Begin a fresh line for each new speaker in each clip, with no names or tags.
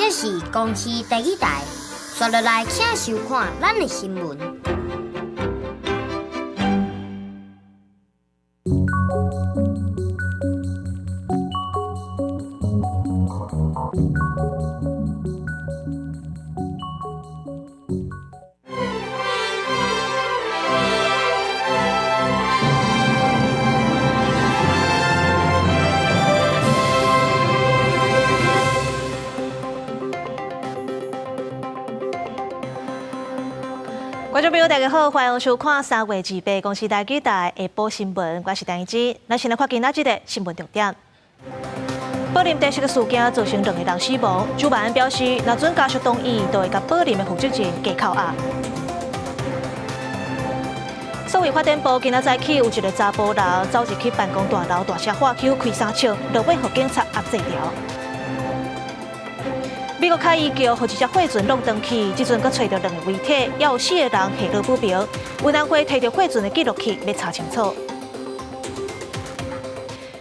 這是公視第一台，紲落來請收看咱的新聞。
觀眾朋友，大家好，歡迎收看3月28公視台語台下晡新聞，我是陳怡之。咱先來看今仔日的新聞重點。寶林茶室的事件造成兩个人死亡，蔣萬安表示，若准家屬同意，就會共寶林的負責人加扣押。所謂發展部今仔早起有一个查埔人走入去辦公大樓，大聲喝口開三槍，落尾予警察壓制牢。美國海伊橋予一隻貨船弄斷去，這陣閣揣著兩个遺體，猶有四个人下落不明。運安會提著貨船的記錄器，欲查清楚。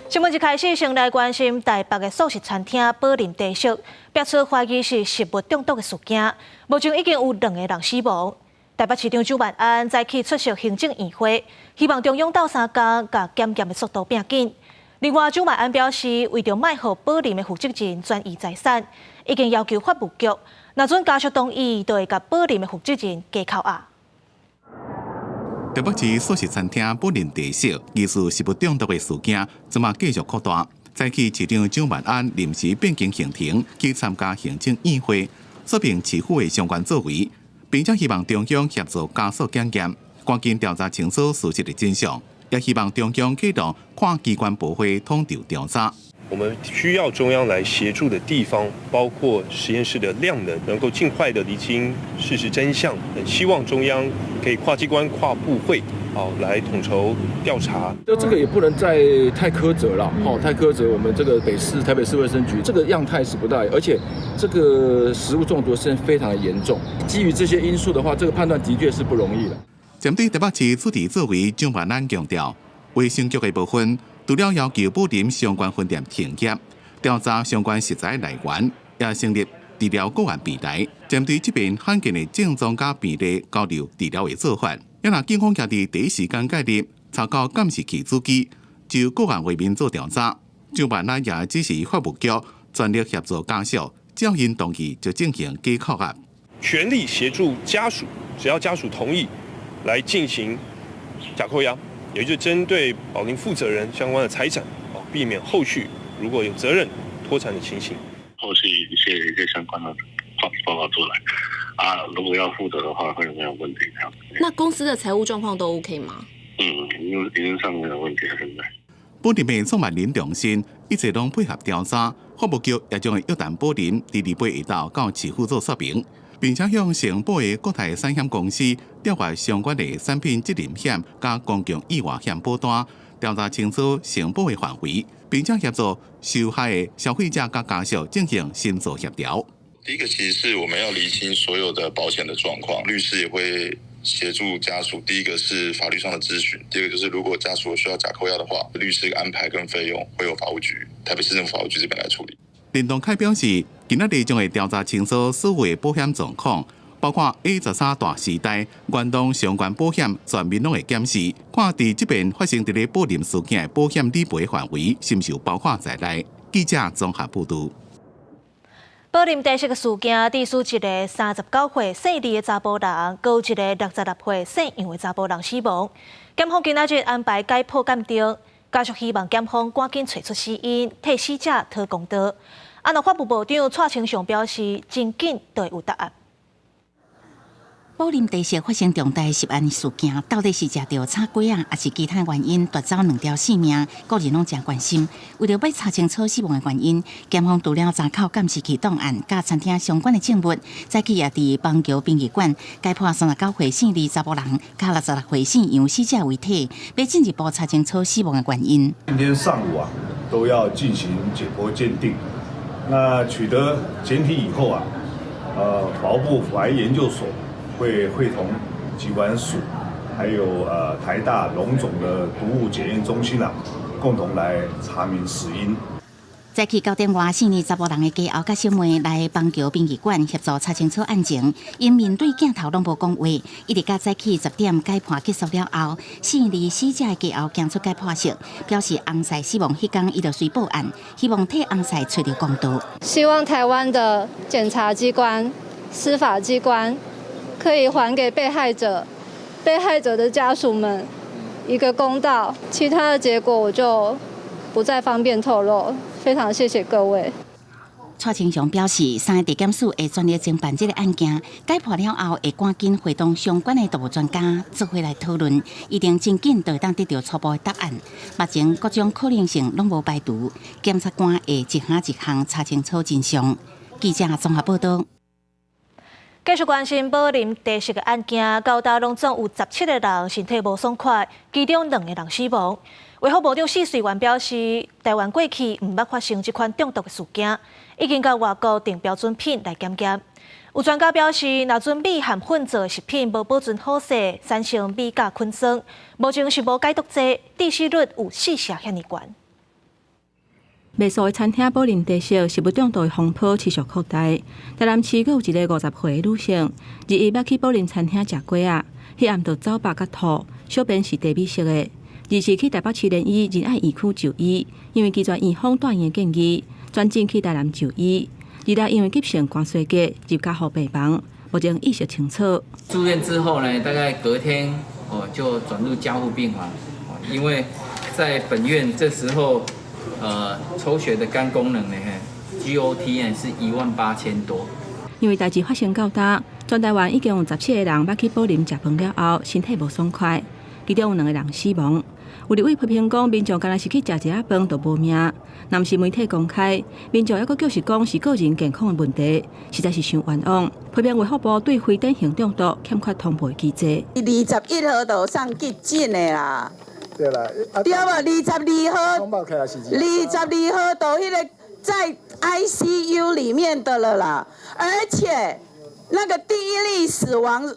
新聞一開始，先來關心台北的素食餐廳寶林茶室，爆出懷疑是食物中毒的事件，目前已經有兩個人死亡。台北市長蔣萬安早起出席行政院會，希望中央鬥相共，共檢驗的速度變緊。另外，蔣萬安表示，為著莫予寶林的負責人轉移財產，已經要求法務局，若准家屬同意，就會共寶林的負責人加扣押。
台北市素食餐廳寶林茶室疑似食物中毒的事件，這馬繼續擴大。早起市長蔣萬安臨時變更行程去參加行政院會，說明市府的相關作為，並且希望中央協助加速檢驗，趕緊調查清楚事實的真相。也希望中央啟動跨機關部會統籌調查。
我們需要中央來協助的地方，包括實驗室的量能，能夠盡快的釐清事實真相。希望中央可以跨機關、跨部會，好來統籌調查。
就這個也不能再太苛責了，太苛責我們這個北市台北市衛生局，這個樣態是不大，而且這個食物中毒事件非常的嚴重。基於這些因素的話，這個判斷的確是不容易的。
針對台北市處置作為，蔣萬安強調，衛生局的部分除了要求寶林相關分店停業，調查相關食材來源，也成立治療個案平台，針對這邊罕見的症狀佮病例交流治療的做法。也若警方也佇第一時間介入，查到監視器主機，就個案畫面做調查。蔣萬安也指示法務局全力協助家屬，只要𪜶同意就進行假扣押，
全力協助家屬，只要家屬同意，來進行假扣押，也就是針對寶林負責人相關的財產，避免後續如果有責任脫產的情形。
後續一些相關的報告出來，啊，如果要負責的話，會沒有問題。
那公司的財務狀況都 OK 嗎？
嗯，營運上沒有問題，現在。
寶林的創辦人中心一直攏配合調查，法務局也將會約談寶林，佇28下晝到市府做說明。並且向承保的國泰產險公司調閱相關的產品責任險佮公共意外險保單，調查清楚承保的範圍，並且協助受害的消費者佮家屬進行申訴協調。
第一個其實是我們要釐清所有的保險的狀況，律師也會協助家屬。第一個是法律上的諮詢，第二個就是如果家屬需要假扣押的話，律師安排跟費用會由法務局、台北市政府法務局這邊來處理。
林東凱表示，今仔日將會調查清楚所有的保險狀況，包括 A13大時代、元東相關保險全面攏會檢視，看佇這邊發生佇咧寶林事件的保險理賠範圍是毋是有包括在內。記者綜合報導。
寶林茶室的事件，致使一个39歲姓李的查埔人，閣有一个66歲姓楊的查埔人死亡。檢方今仔日安排解剖鑑定，家屬希望檢方趕緊揣出死因，替死者討公道。啊，若法務部長蔡清祥表示，真緊就會有答案。
寶林茶室發生重大食安事件，到底是食著炒粿仔，抑是其他原因奪走兩條性命？個人攏誠關心。為著欲查清楚死亡的原因，檢方除了查考監視器檔案、佮餐廳相關的證物，早起也佇邦橋殯儀館解剖39歲姓李查埔人、佮66歲姓楊死者遺體，欲進一步查清楚死亡的原因。
今天上午啊，都要進行解剖鑑定。那取得檢體以後啊，法務部法醫研究所會會同疾管署，還有台大榮總的毒物檢驗中心啊，共同來查明死因。
早起9點外，四名查埔人的家后佮小妹來邦橋殯儀館協助查清楚案情，𪜶面對鏡頭攏無講話，一直到早起10點解剖結束了後，四名死者的家后行出解剖室，表示翁婿死亡彼工，伊就隨報案，希望替翁婿揣著公道。
希望台灣的檢察機關、司法機關可以還給被害者、被害者的家屬們一個公道，其他的結果我就不再方便透露。非常謝謝各位。
蔡清祥表示，三个地檢署會全力偵辦這个案件，解剖了後會趕緊會同相關的毒物專家做伙來討論，一定真緊就會當得著初步的答案。目前各種可能性攏無排除，檢察官會一項一項查清楚真相。記者綜合報道。
繼續關心寶林茶室的案件，到今攏總有17個人身體無爽快，其中兩個人死亡。衛福部長許瑞元表示，台灣過去毋捌發生這款中毒的事件，已經共外國訂標準品來檢驗。有專家表示，若準米和粉做的食品無保存好勢，產生米甲菌酸，目前是無解毒劑，致死率有四成遐爾懸。
賣素的餐廳寶林茶室食物中毒的風波持續擴大。台南市閣有一個50歲的女性，日日捌去寶林餐廳食粿仔，彼暗就走腹佮吐，小便是茶米色的。二是去台北市聯醫仁愛醫區就醫，因為拒絕院方住院的建議，轉診去台南就醫。二來因為急性肝衰竭入加護病房，目前意識清楚。
住院之後呢，大概隔天哦就轉入加護病房，因為在本院這時候，抽血的肝功能呢，GOT 呢是18,000多。
因為代誌發生到今，全台灣已經有17個人捌去寶林食飯了後，身體無爽快，其中有兩個人死亡。有立委批評講，民眾敢若是去食一仔飯就無命，若毋是媒體公開，民眾猶閣繼續講是個人健康的問題，實在是傷冤枉。批評衛福部對非典型中毒欠缺通報機制。
21號就送急診的啦。
對啦，
對無？22號，22號到彼個在 ICU 裡面的了啦，而且那個第一例死亡，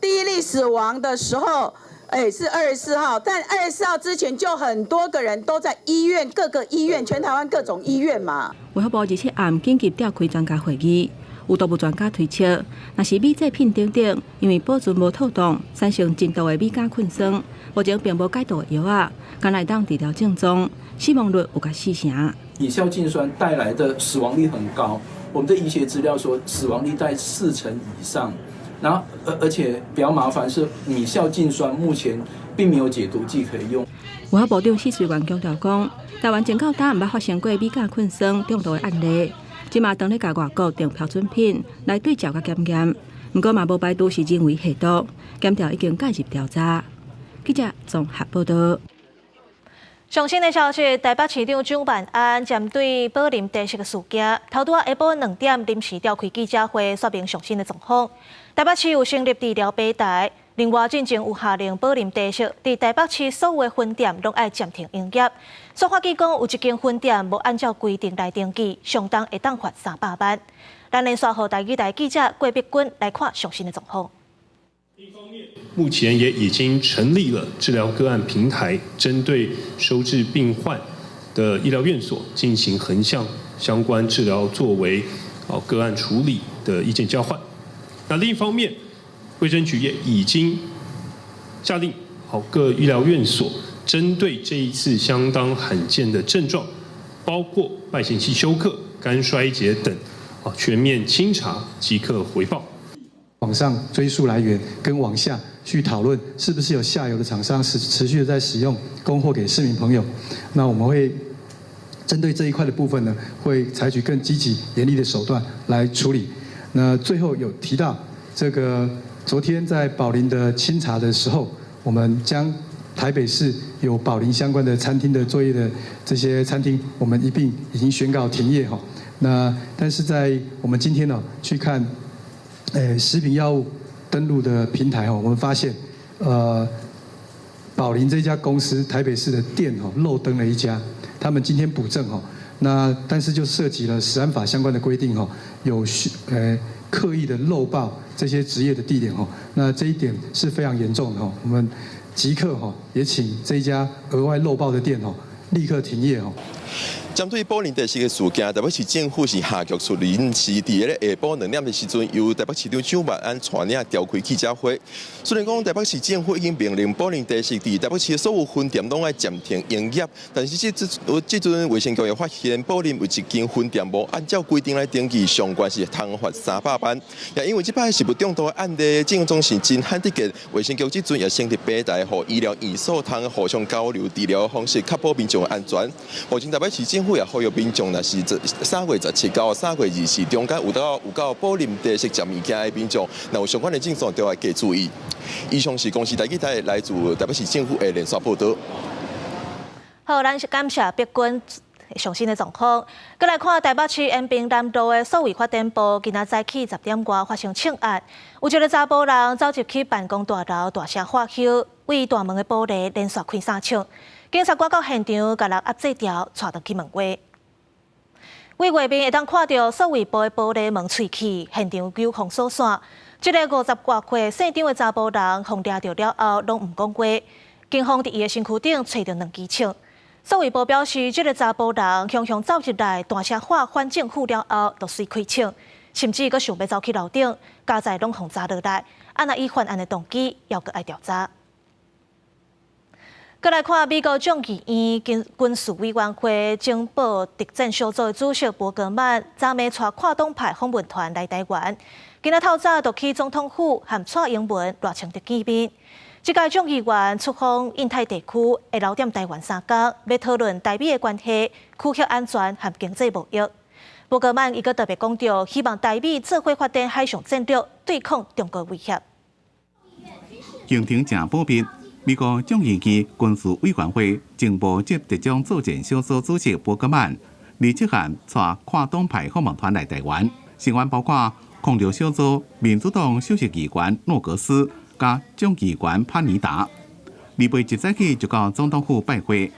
第一例死亡的時候。哎，是24號，但24號之前就很多個人都在醫院，各個醫院，全台灣各種醫院嘛。
衛福部27暗緊急召開專家會議，有毒物專家推測，若是米製品等等，因為保存無妥當，產生真毒的米甲菌酸，目前並無解毒的藥仔，敢若會當治療症狀，死亡率有共四成。
米酵菌酸帶來的死亡率很高，我們的醫學資料說死亡率在4成以上。然後，而且比較麻煩是米酵菌酸目前並沒有解毒劑可以用。
衛福部長許瑞元強調講，台灣前到今毋捌發生過米甲菌酸中毒的案例，這馬當咧共外國訂標準品來對照佮檢驗，毋過嘛無排除是人為下毒，檢調已經介入調查。記者綜合報道。
上新的消息，台北市長蔣萬安針對寶林茶室的事件，頭拄仔下晡2點臨時召開記者會，說明上新的狀況。台北市有成立治療平台，另外進前有下令寶林茶室佇台北市所有的分店攏愛暫停營業。塑化劑講有一間分店無按照規定來登記，相當會當罰300萬。咱連紲予台語台記者郭碧君來看上新的狀況。
目前也已經成立了治療個案平台，針對收治病患的醫療院所進行橫向相關治療作為個案處理的意見交換。那另一方面，衛生局也已經下令好各醫療院所針對這一次相當罕見的症狀，包括敗血性休克、肝衰竭等，全面清查，即刻回報。
往上追溯來源，跟往下去討論，是不是有下游的廠商是持續的在使用供貨給市民朋友？那我們會針對這一塊的部分呢，會採取更積極嚴厲的手段來處理。那最後有提到這個，昨天在寶林的清查的時候，我們將台北市有寶林相關的餐廳的作業的這些餐廳，我們一併已經宣告停業哈。那但是在我們今天呢去看，食品藥物登錄的平台哦，我們發現，寶林這家公司台北市的店哦漏登了一家，他們今天補正哦，那但是就涉及了食安法相關的規定哦，有刻意的漏報這些執業的地點哦，那這一點是非常嚴重的哦，我們即刻哈也請這一家額外漏報的店哦立刻停業哦。
針對寶林茶室的事件，台北市政府是下局處理，是佇咧下晡2點的時陣，由台北市長蔣萬安帶領召開記者會。雖然講台北市政府已經命令寶林茶室佇台北市的所有分店攏愛暫停營業，但是這陣衛生局也發現寶林有一間分店無按照規定來登記，上懸是通罰300萬。也因為這擺食物中毒的案例，症狀是真罕得見，衛生局這陣也成立平台，予醫療院所通互相交流治療的方式，確保民眾的安全。目前台北市政府也呼籲民眾，若是3月17到3月24中間有到寶林茶室食物件的民眾，若有相關的症狀，就愛加注意。以上是公視台語台來自台北市政府的連線報道。
好，咱是感謝碧君上新的狀況。閣來看台北市延平南路的數位發展部，今仔早起10點外發生槍案，有一个查埔人走入去辦公大樓，大聲喝囂，對大門的玻璃連續開三槍。警察趕到現場，共人壓制牢，帶轉去問話。對外面會當看著數位部的玻璃門碎去，現場糾風疏散。這个50外歲姓張的查埔人，予掠著了後，攏毋講話。警方佇伊的身軀頂揣著兩支槍。數位部表示，這个查埔人雄雄走入來，大聲喊反政府了後，就隨開槍，甚至閣想欲走去樓頂，佳哉攏予查落來。啊，若伊犯案的動機，猶閣愛調查。閣來看美國眾議院軍事委員會情報特戰小組的主席伯格曼，昨暝帶跨黨派訪問團來台灣，今仔透早就去總統府和蔡英文、賴清德見面。這屆眾議員出訪印太地區，會留踮台灣3工，欲討論台美的關係、區域安全和經濟貿易。伯格曼伊閣特別講著，希望台美做伙發展海上戰略，對抗中國威脅。
行程誠保密。美國眾議院軍事委員會情報及特種作戰小組主席伯格曼，27號帶跨黨派訪問團來台灣，成員包括控制小組民主黨首席議員諾格斯佮眾議員潘尼達。28一早起就到總統府拜會，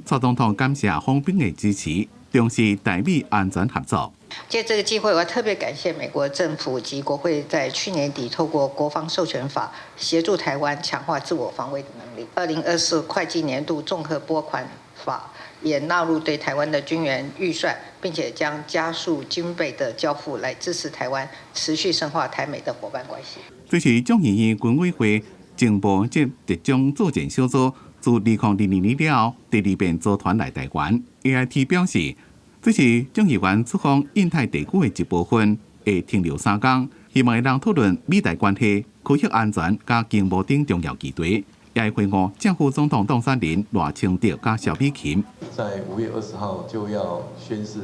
蔡總統感謝訪賓的支持，重視台美安全合作。
借這個機會，我要特別感謝美國政府及國會在去年底透過國防授權法，協助台灣強化自我防衛的能力。2024會計年度綜合撥款法也納入對台灣的軍援預算，並且將加速軍備的交付，來支持台灣持續深化台美的夥伴關係。
這是眾議院軍委會情報及特種作戰小組自2022年了後第二遍組團來台灣。AIT 表示，這是眾議員出訪印太地區的一部分，會停留3工，希望會當討論美台關係、區域安全佮經貿等重要議題，也會會晤正副總統當選人賴清德佮蕭美琴。
在5月20號就要宣誓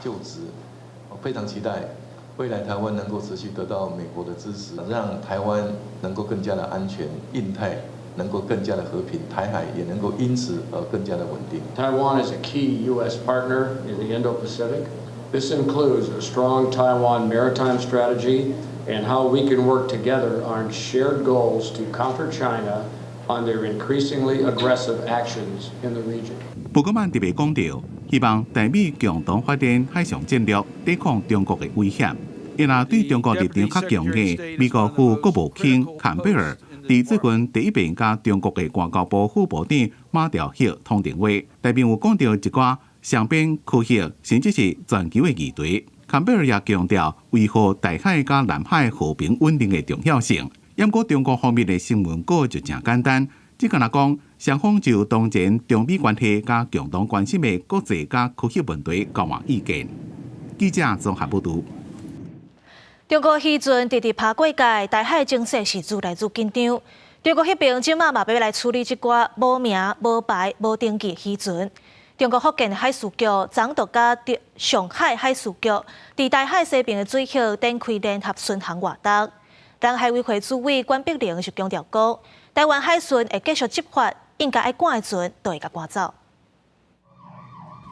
就職，我非常期待未來台灣能夠持續得到美國的支持，讓台灣能夠更加的安全，印太能夠更加的和平，台海也能夠因此而更加的穩定。
Taiwan is a key U.S. partner in the Indo-Pacific. This includes a strong Taiwan maritime strategy and how we can work together on shared goals to counter China on their increasingly aggressive actions in the region.
伯格曼特別講著，希望台美共同發展海上戰略，對抗中國的威脅。伊若對中國立場較強硬，美國副國務卿坎貝爾佇最近第一遍佮中國的外交部副部長馬朝旭通電話，內面有講著一寡雙邊區域甚至是全球的議題。坎貝爾也強調維護台海佮南海和平穩定的重要性。毋過中國方面的新聞稿就誠簡單，只干焦講雙方就當前中美關係佮共同關心的國際佮區域問題交換意見。記者綜合報導。
中國漁船直直爬過界，台海情勢是愈來愈緊張。中國彼爿這馬嘛欲來處理這寡無名、無牌、無登記漁船。中國福建海事局昨就佮上海海事局佇台海西爿的水域展開聯合巡航活動。南海委會主委管碧玲就強調講，台灣海巡會繼續執法，應該愛趕的船就會共趕走。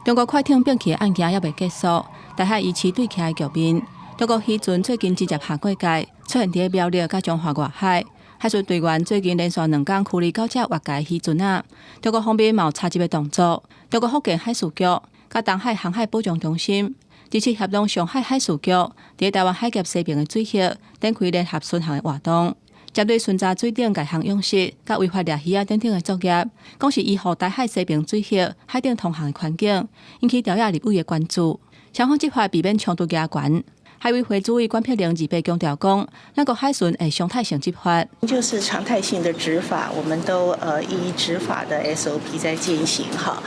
中國快艇變去的案件猶未結束，台海維持對峙的局面。中國漁船最近直接下過界，出現佇苗栗佮彰化外海。海巡隊員最近連續兩工驅離九隻越界漁船仔。中國方面嘛有插入的動作。中國福建海事局佮東海航海保障中心支持協同上海海事局佇台灣海峽西爿的水域展開聯合巡航的活動。針對巡查水頂改行養殖、佮違法掠魚仔等等的作業，講是維護台海西爿水域海頂通航的環境，引起朝野立委的關注。雙方執法避免衝突加懸。海委會主委管碧玲28強調講，咱國海巡會常態性執法，
就是常態性的執法，我們都依執法的 SOP 在進行哈，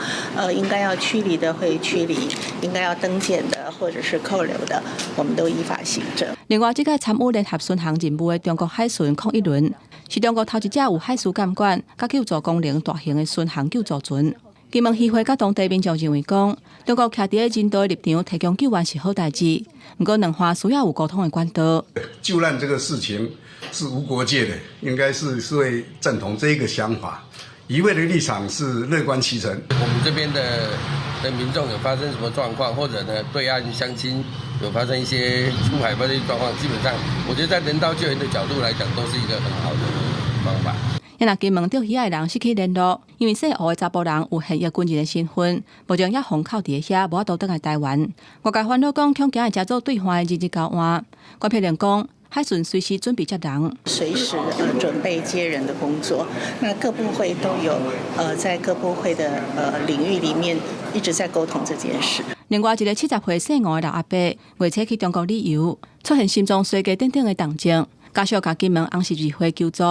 應該要驅離的會驅離，應該要登檢的或者是扣留的，我們都依法行政。
另外，這個參與聯合巡航任務的中國海巡01輪，是中國頭一隻有海事監管、佮救助功能大型的巡航救助船。金門漁會佮當地民眾認為講，中國徛佇咧人道立場提供救援是好代誌，毋過兩岸需要有溝通的管道。
救難這個事情是無國界的，應該是會贊同這個想法。漁會的立場是樂觀其成。
我們這邊的民眾有發生什麼狀況，或者呢對岸鄉親有發生一些出海發生狀況，基本上我覺得在人道救援的角度來講，都是一個很好的方法。
若金門釣魚仔的人失去聯絡，因為姓胡的查埔人有現役軍人的身份，目前猶封口佇遐，無法度轉來台灣。外界煩惱講，恐驚會成做對岸的人質交換。關碧玲講，海巡隨時準備接人，
隨時準備接人的工作。那各部會都有在各部會的領域裡面一直在溝通這件事。
另外一個70歲姓吳的老阿伯，月初去中國旅遊，出現心臟衰竭等等的重症。家屬共金門紅十字會求助，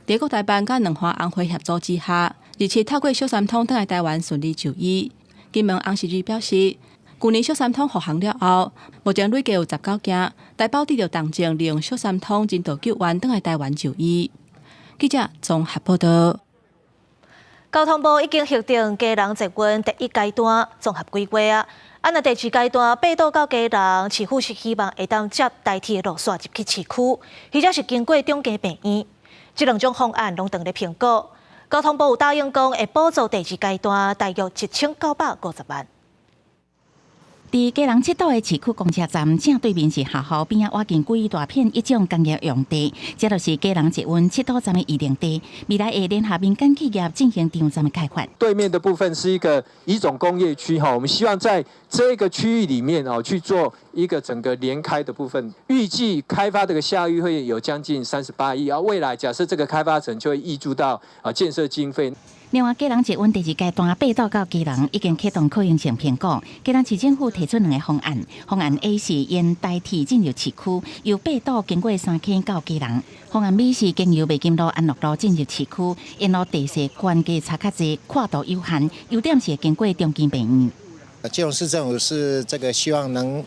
佇國台辦佮兩岸紅會協助之下，27透過小三通轉來台灣順利就醫。金門紅十字表示，舊年小三通復航了後，目前累計有19件台胞得著重症，利用小三通人道救援轉來台灣就醫。記者綜合報道。
交通部已經核定基隆捷運第一階段綜合規劃啊，啊若第二階段八堵到基隆，市府是希望會當接台鐵路線入去市區，或者是經過中家病院，這兩種方案攏正咧評估。交通部有答應講會補助第二階段大約1950萬。
佇基隆七堵的市區公車站正對面是學校邊仔，挖近幾大片一種工業用地，這就是基隆捷運七堵站的預定地。未來會聯合民間企業進行場站的開發。
對面的部分是一個乙種工業區，哈，我們希望在這個區域裡面哦去做一個整個連開的部分。預計開發這個效益會有將近38億，而未來假設這個開發成就會挹注到啊建設經費。
另外，基隆捷運第二階段八堵到基隆已經啟動可行性評估。基隆市政府提出兩个方案，方案 A 是沿台鐵進入市區，由八堵經過三坑到基隆；方案 B 是經由袂金路、安樂路進入市區，沿路地勢懸低差較濟，闊度有限，優點是經過中基病院。
基隆市政府是這個希望能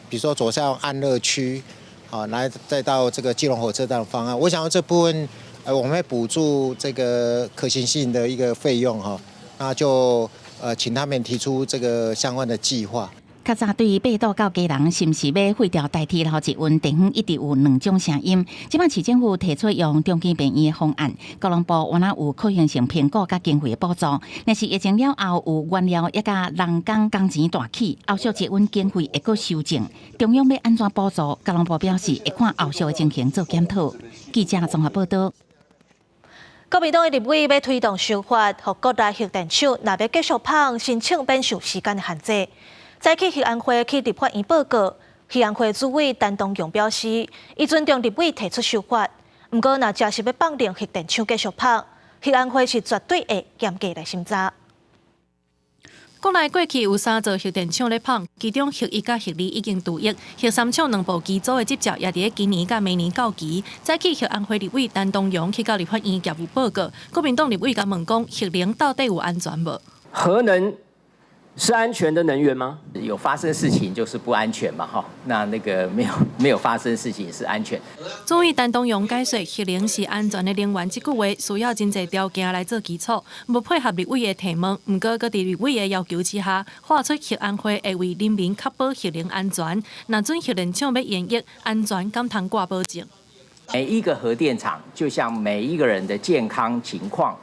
比如說走向安樂區，好，來再到這個基隆火車站方案。我想這部分。我們會補助這個可行性的一個費用哈，那就請他們提出這個相關的計劃。
較早對於八堵到基隆是毋是欲廢掉台鐵和捷運，地方一直有兩種聲音。這擺市政府提出用中基病院的方案，交通部原來有可行性評估佮經費的補助。若是疫情了後有原料抑佮人工工錢大起，後續捷運經費會閣修正。中央欲按怎補助，交通部表示會看後續的情形做檢討。記者綜合報道。
國民黨的立委欲推動修法，予國內核電廠若欲繼續麭，申請免受時間的限制。早起核安會去立法院報告，核安會主委陳東陽表示，伊尊重立委提出修法，毋過若真是欲放任核電廠繼續麭，核安會是絕對會嚴格來審查。
國內過去有三座核電廠咧麭，其中核一佮核二已經除役，核三廠兩部機組的執照也佇咧今年佮明年到期。早起核安會立委陳東陽去到立法院業務報告，國民黨立委共問講，核能到底有安全無？
核能是安全的能源嗎？
有發生事情就是不安全嘛，哈，那個沒有發生事情是安全。
主委陳東陽解說，核能是安全的能源，這句話需要真濟條件來做基礎，無配合立委的提問，毋過閣佇立委的要求之下，喊出核安會會為人民確保核能安全，若准核電廠欲延役，安全敢通掛保證？
每一個核電廠，就像每一個人的健康情況，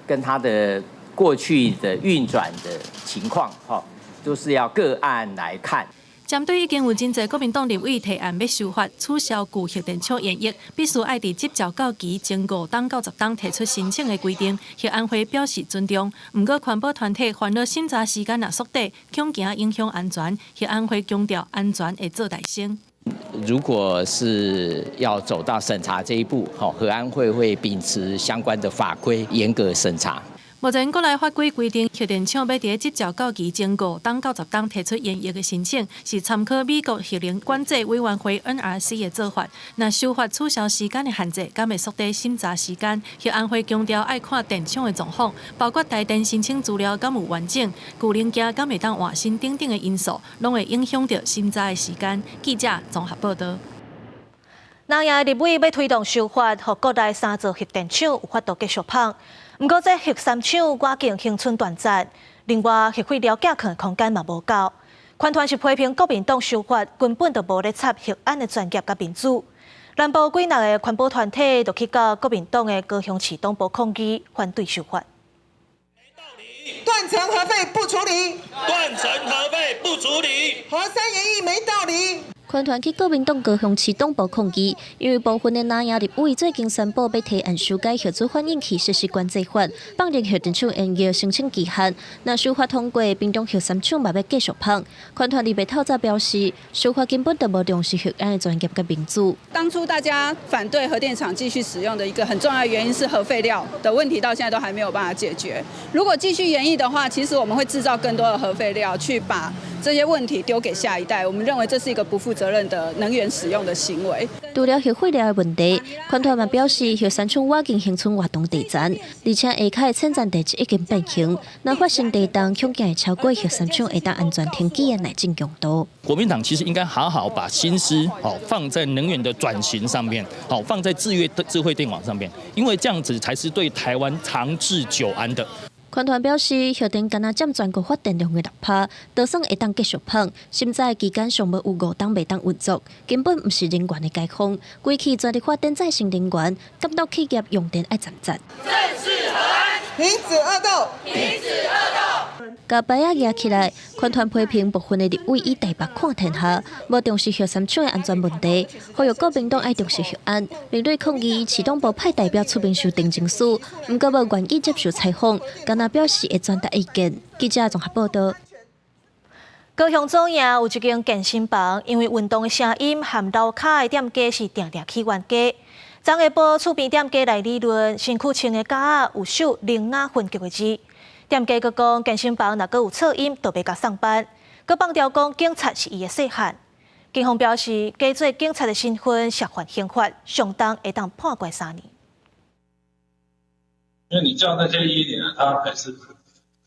跟他的過去的運轉的情況，哈，都是要個案來看。
針對已經有真濟國民黨立委提案欲修法取消舊核電廠延役，必須愛佇執照到期前5冬到10冬提出申請的規定，核安會表示尊重。毋過環保團體煩惱審查時間若縮短，恐驚影響安全。核安會強調安全會做代先。
如果是要走到審查這一步，吼，核安會會秉持相關的法規，嚴格審查。
目前國內法規規定，核電廠欲佇執照到期前5冬到10冬提出延役的申請，是參考美國核能管制委員會 NRC 的做法。若修法取消時間的限制，敢會縮短審查時間？核安會強調愛看電廠的狀況，包括台電申請資料敢有完整，舊零件敢會當換新等等的因素，攏會影響著審查的時間。記者綜合報導。
南營立委欲推動修法，予國內三座核電廠有法度繼續麭。毋過，這核三廠倚近恆春斷層，另外核廢料寄囥的空間嘛無夠。環團是批評國民黨修法根本就無咧插核安的專業佮民主。南部幾若个環保團體就去到國民黨的高雄市黨部抗議，反對修法。
斷層核廢不處理，
斷層核廢不處理，
核三延役沒道理。
環團去國民黨高雄市黨部抗議，因為部分的藍營立委最近宣布欲提案修改核子反應器設施管制法，放任核電廠延役申請期限。若修法通過，屏東核三廠嘛欲繼續麭。環團禮拜透早表示，修法根本就無重視核安的專業佮民主。
當初大家反對核電廠繼續使用的一個很重要原因是核廢料的問題，到現在都還沒有辦法解決。如果繼續延役的話，其實我們會製造更多的核廢料，去把這些問題丟給下一代。我們認為這是一個不負責任的能源使用的行為。
除了核廢料的問題，環團嘛表示，核三廠倚近恆春活動地層，而且下跤的淺層地質已經變形，若發生地動，恐驚會超過核三廠會當安全停機的耐震強度。
國民黨其實應該好好把心思好放在能源的轉型上面，好放在智慧智慧電網上面，因為這樣子才是對台灣長治久安的。
環團表示，核電干焦佔全國發電量的6%，就算會當繼續麭，審查期間上無有5冬袂當運作，根本毋是能源的解放。規氣全力發展再生能源，監督企業用電愛攢節。
正視核安，
停止惡鬥，
停止惡鬥。
共牌仔舉起來，環團批評部分的立委以台北看天下，無重視核三廠的安全問題，呼籲國民黨愛重視核安。面對抗議，市黨部派代表出面修訂情書，毋過無願意接受採訪，干焦表示會轉達意見。記者綜合報導。
高雄左營有一間健身房，因為運動的聲音和樓跤的店家是定定起冤家。昨下晡厝邊店家來理論，身軀穿的膠仔有繡苓雅分局的字。店家閣講，健身房若閣有噪音，就袂共上班。閣放調講，警察是伊的細漢。警方表示，假做警察的身份涉犯刑法，上重會當判關3年。
因為你叫那些一零，他還是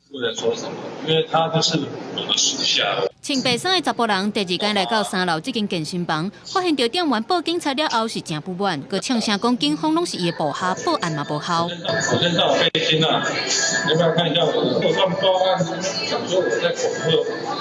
不能說什麼，因為他就是我的屬下。
穿白衫的查埔人第二工來到三樓這間健身房，發現著店員報警察了後是誠不滿，閣嗆聲講警方攏是伊的部下，報案嘛無效。
我身上有背心啊，你要不要看一下我的？我他們報案講說我在恐嚇。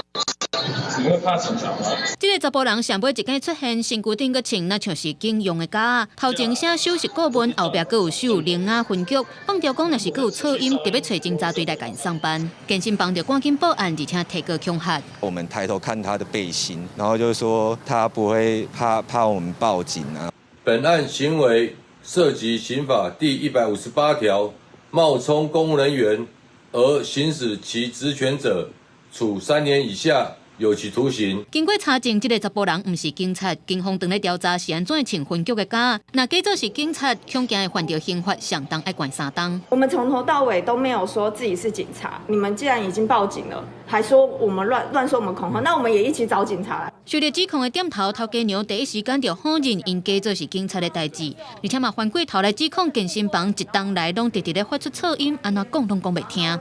你會怕警察嗎？
這个查埔人上尾一工出現，身軀頂閣穿若像是警用的膠仔，頭前寫首席顧問，後壁閣有繡苓雅分局，放調講若是閣有噪音，就欲揣偵查隊來共𪜶送辦。健身房就趕緊報案，而且提告恐嚇。
我們抬頭看他的背心，然後就是說他不會怕怕我們報警啊。
本案行為涉及刑法第158條，冒充公務人員而行使其職權者，處3年以下有期徒刑。
經過查證，這个查埔人毋是警察，警方正咧調查是按怎會穿分局的膠。若假做是警察，恐驚會犯著刑法，上重愛關3冬。
我們從頭到尾都沒有說自己是警察。你們既然已經報警了，還說我們亂亂說我們恐嚇，那我們也一起找警察來。
受到指控的店頭頭家娘第一時間就否認𪜶假做是警察的代誌，而且嘛翻過頭來指控健身房一冬來攏直直咧發出噪音，按怎講攏講袂聽。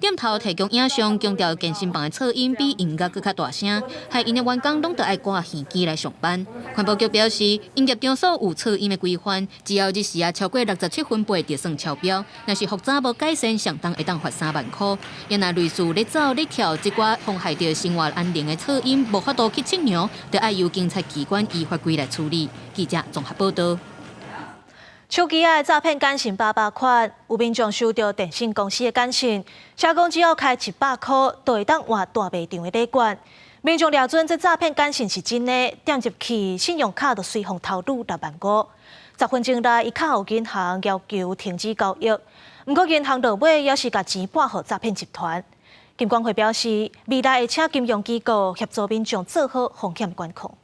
店頭提供影像，強調健身房的噪音比音樂閣較大聲，害𪜶的員工攏著愛掛耳機來上班。環保局表示，營業場所有噪音的規範，只要日時啊超過67分貝就算超標。若是復查無改善，上重會當罰3萬箍。也若類似咧走咧跳這寡妨害著生活安寧的噪音，無法度去測量，就愛由警察機關依法規來處理。記者綜合報導。
手機仔的詐騙簡訊百百款，有民眾收到電信公司的簡訊，寫講只要開100箍，就會當換大賣場的禮券。民眾掠準這詐騙簡訊是真的，點入去信用卡就隨予偷擄6萬5。10分鐘內，伊敲予銀行要求停止交易，毋過銀行落尾猶是共錢撥予詐騙集團。金管會表示，未來會請金融機構協助民眾做好風險管控。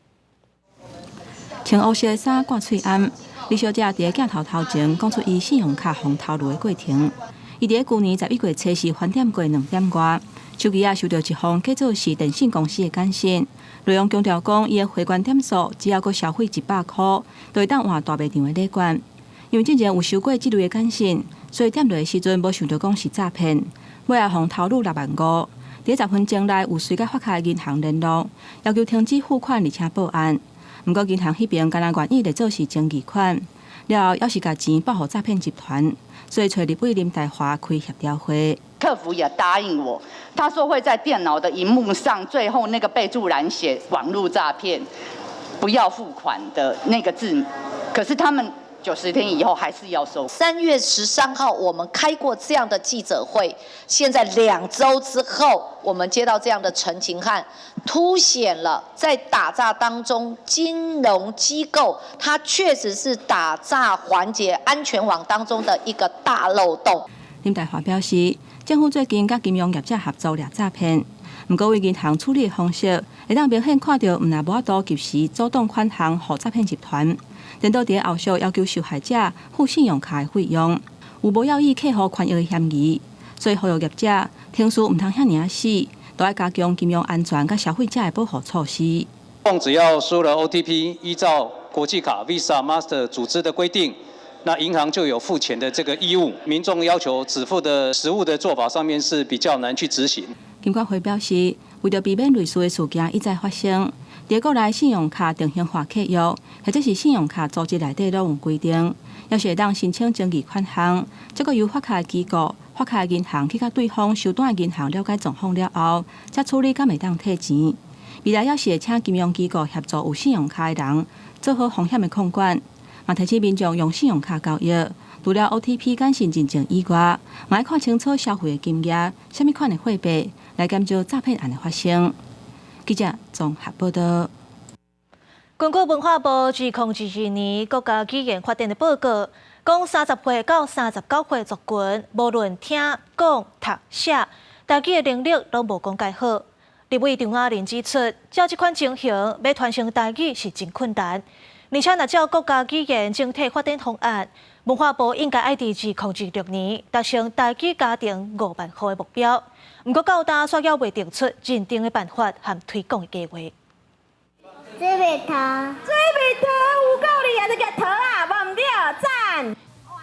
穿烏色的衫掛喙罨，李小姐佇鏡頭頭前講出伊信用卡予偷路的過程。伊佇舊年11月初四翻點過2點外，手機仔收著一封假做是電信公司的簡訊，內容強調講伊的會員點數只要閣消費100箍，就會當換大賣場的禮券。因為之前有收過這類的簡訊，所以點落的時陣無想著講是詐騙，尾仔予偷路6萬5。佇10分鐘內有隨佮發卡的銀行聯絡，要求停止付款，而且報案。毋過銀行彼邊敢若願意列做是爭議款，了後猶是共錢報予詐騙集團，所以揣立委林岱樺開協調會。
客服也答應我，他說會在電腦的螢幕上最後那個備註欄寫網路詐騙，不要付款的那個字，可是他們90天以後還是要收。
3月13號，我們開過這樣的記者會，現在2週之後，我們接到這樣的陳情函，凸顯了在打詐當中，金融機構它確實是打詐環節安全網當中的一個大漏洞。
林岱樺表示，政府最近佮金融業者合作掠詐騙，毋過對銀行處理的方式，會當明顯看著，毋但無法度及時阻擋款項予詐騙集團。顛倒佇後續要求受害者付信用卡的費用，有無要以客戶權益的嫌疑，所以呼籲業者程序毋通遐爾仔死，都愛加強金融安全佮消費者的保護措施。
只要輸了 OTP，依照國際卡 Visa、Master 組織的規定，那銀行就有付錢的這個義務。民眾要求支付的實務的做法上面是比較難去執行。
金管會表示，為著避免類似的事件一再發生，佇國內信用卡定型化契約，或者是信用卡組織內底攏有規定，猶是會當申請爭議款項，這個由發卡機構、發卡銀行去佮對方收單銀行了解狀況了後，才處理敢會當退錢。未來猶是會請金融機構協助有信用卡的人做好風險的控管，嘛提醒民眾用信用卡交易，除了 OTP 簡訊認證以外，嘛愛看清楚消費的金額、啥物款的貨幣，來減少詐騙案的發生。記者綜合報道。
根據文化部2022年國家語言發展的報告，講30歲到39歲族群，無論聽、講、讀、寫，台語的能力攏無講蓋好。立委張亞鈴指出，照這款情形，欲傳承台語是真困難。而且，若照國家語言整體發展方案，文化部應該愛佇2026年達成台語家庭5萬戶的目標。毋過到今煞猶未定出認證的辦法和推廣的計劃。
水蜜桃，水蜜桃有夠厲害，這個桃啊，無毋對，讚。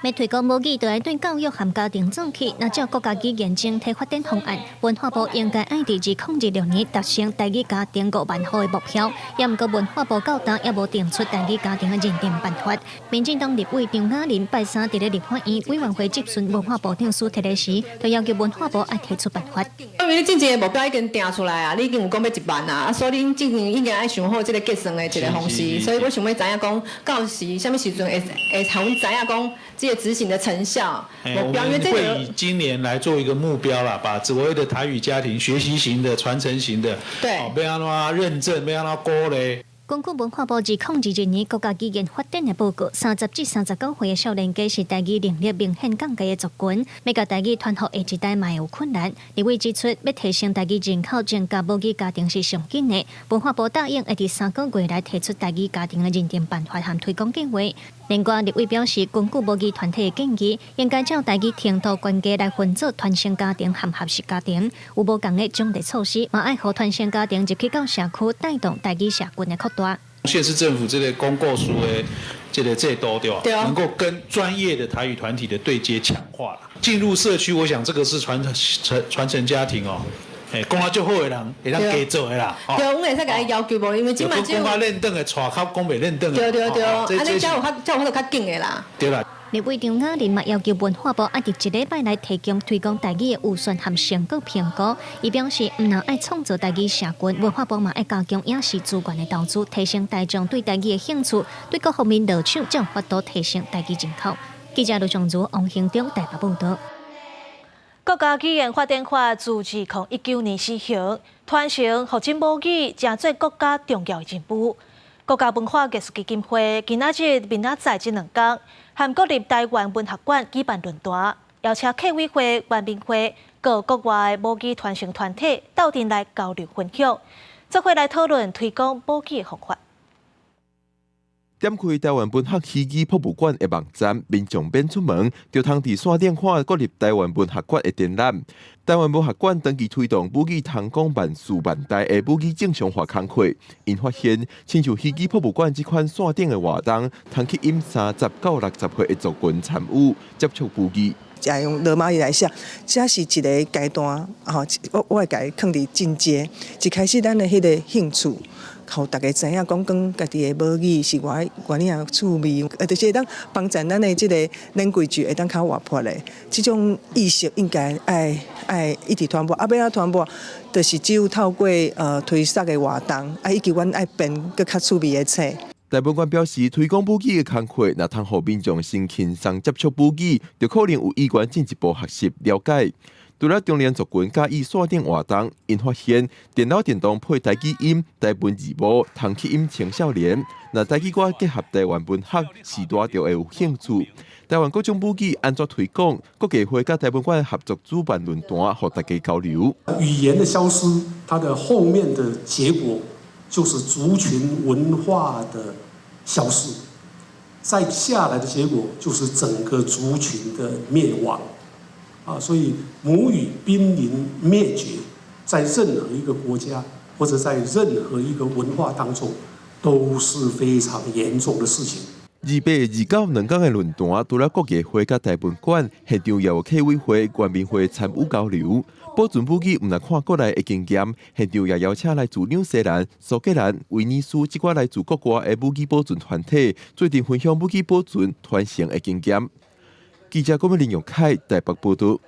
欲推廣母語，就愛對教育和家庭做起。若照國家語言整體發展方案，文化部應該愛佇2026年達成台語家庭5萬戶的目標。也毋過文化部到今猶無定出台語家庭的認證辦法。民進黨立委張亞鈴拜三佇咧立法院委員會質詢文化部長蘇鐵雷時，就要求文化部愛提出辦法。
因為你進前的目標已經定出來啊，你已經有講欲1萬啊，所以恁進前應該愛想好這個計算的一個方式。所以我想欲知影講，到時啥物時陣會予阮知影講這個執行的成效。
我們會以今年來做一個目標啦，把所謂的台語家庭學習型的、傳承型的，對，欲按怎認證，欲按怎鼓勵。
根據文化部2022年國家語言發展的報告，30至39歲的少年家是台語能力明顯降低的族群，欲共台語傳予下一代嘛會有困難。立委指出，欲提升台語人口，增加母語家庭是上緊的。文化部答應會佇3個月內提出台語家庭的認證辦法和推廣計劃。另外，立委表示，根據母語團體的建議，應該照台語程度懸低來分做傳承家庭和學習家庭。有無仝的獎勵措施，嘛愛予傳承家庭入去到社區，帶動台語社群的擴大。
縣市政府這個公告書的這個制度對吧？能夠跟專業的台語團體的對接強化，進入社區，我想這個是傳承家庭哦。欸，講得足好的人，會當加做的啦。
對，阮會使共伊要求無？因為這馬
只有。講較輪轉的，帶較講袂輪轉的。
對對對，按呢才有較才有法度較緊的啦。
對啦。
立委張亞鈴嘛要求文化部愛佇一禮拜內提供推廣台語的預算和成果評估。伊表示，毋但愛創造台語社群，文化部嘛愛加強影視資源的投資，提升大眾對台語的興趣，對各方面落手，才有法度提升台語人口。記者盧尚如、王興中台北報導。
國家語言發展法自2019年施行，傳承復振母語，成做國家重要的任務。國家文化藝術基金會今仔日明仔載這兩工，和國立臺灣文學館舉辦論壇，邀請客委會、原民會、閣國外母語傳承團體鬥陣來交流分享，做伙來討論推廣母語的方法。
點開臺灣文學戲語博物館的網站，民眾免出門，就通佇線頂看國立臺灣文學館的展覽。臺灣文學館長期推動母語通講萬事萬代的母語正常化工課，𪜶發現，親像戲語博物館這款線頂的活動，通吸引30到60歲的族群參與，接觸母語。
也用羅馬字來寫，這是一个階段，吼，我會共伊囥佇進階。一開始咱的彼个興趣，予大家知影講講家己的母語是偌偌爾趣味，就是會當幫助咱的這个 language 會當較活潑的，這種意識應該愛愛一直傳播。啊，欲按怎傳播，就是只有透過推廣的活動，啊，以及阮愛編閣較趣味的冊。
臺文館表示，推廣母語的工課，若通予民眾先輕鬆接觸母語，就可能有意願進一步學習了解。除了中年族群佮意線頂活動，𪜶發現電腦電動配台語音、台文字幕，通吸引青少年。若台語歌結合臺灣文學，時代就會有興趣。臺灣各種母語按怎推廣？國藝會佮台文館合作主辦論壇，予大家交流。
語言的消失，它的後面的結果就是族群文化的消失，再下來的結果就是整個族群的滅亡。啊，所以母語瀕臨滅絕，在任何一個國家或者在任何一個文化當中，都是非常嚴重的事情。
28、29兩天的論壇，除了國藝會佮台文館，現場也有客委會、原民會參與交流。保存母語，毋但看國內的經驗，現場也邀請來自紐西蘭、蘇格蘭、威爾斯這寡來自國外的母語保存團體，做陣分享母語保存傳承的經驗。記者郭美玲、楊凱台北報導。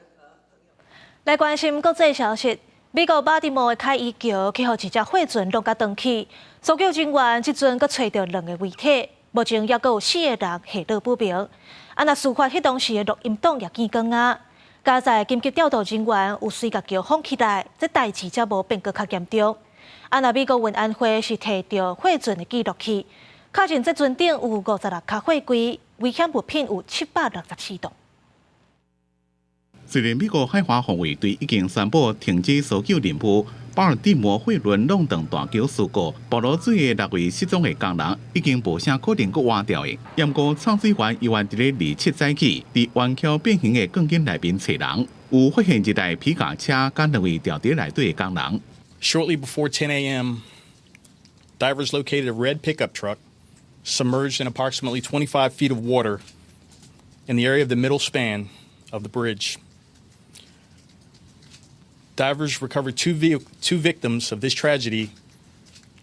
來關心國際消息，美國巴爾的摩的凱伊橋去予一隻貨船挏共斷去，搜救人員這陣閣揣著兩個遺體，目前猶閣有四個人下落不明。啊，若事發彼當時的錄音檔也見光啊！佳哉緊急調度人員有隨共橋封起來，這代誌才無變閣較嚴重。啊，若美國運安會是提著貨船的記錄器，確認這船頂有56卡貨櫃，危險物品有764噸。
雖然美國海華防衛隊已經宣布停止搜救任務，巴爾的摩貨輪挏斷大橋事故，暴落水的六位失蹤的工人已經無啥可能閣活著的。毋過抽水員猶原佇咧27早起，佇彎曲變形的鋼筋內面揣人，有發現一台皮卡車佮兩位牢佇內底的工人。
Shortly before 10 a.m., divers located a red pickup truck submerged in approximately 25 feet of water in the area of the middle span of the bridge. Divers recovered two victims of this tragedy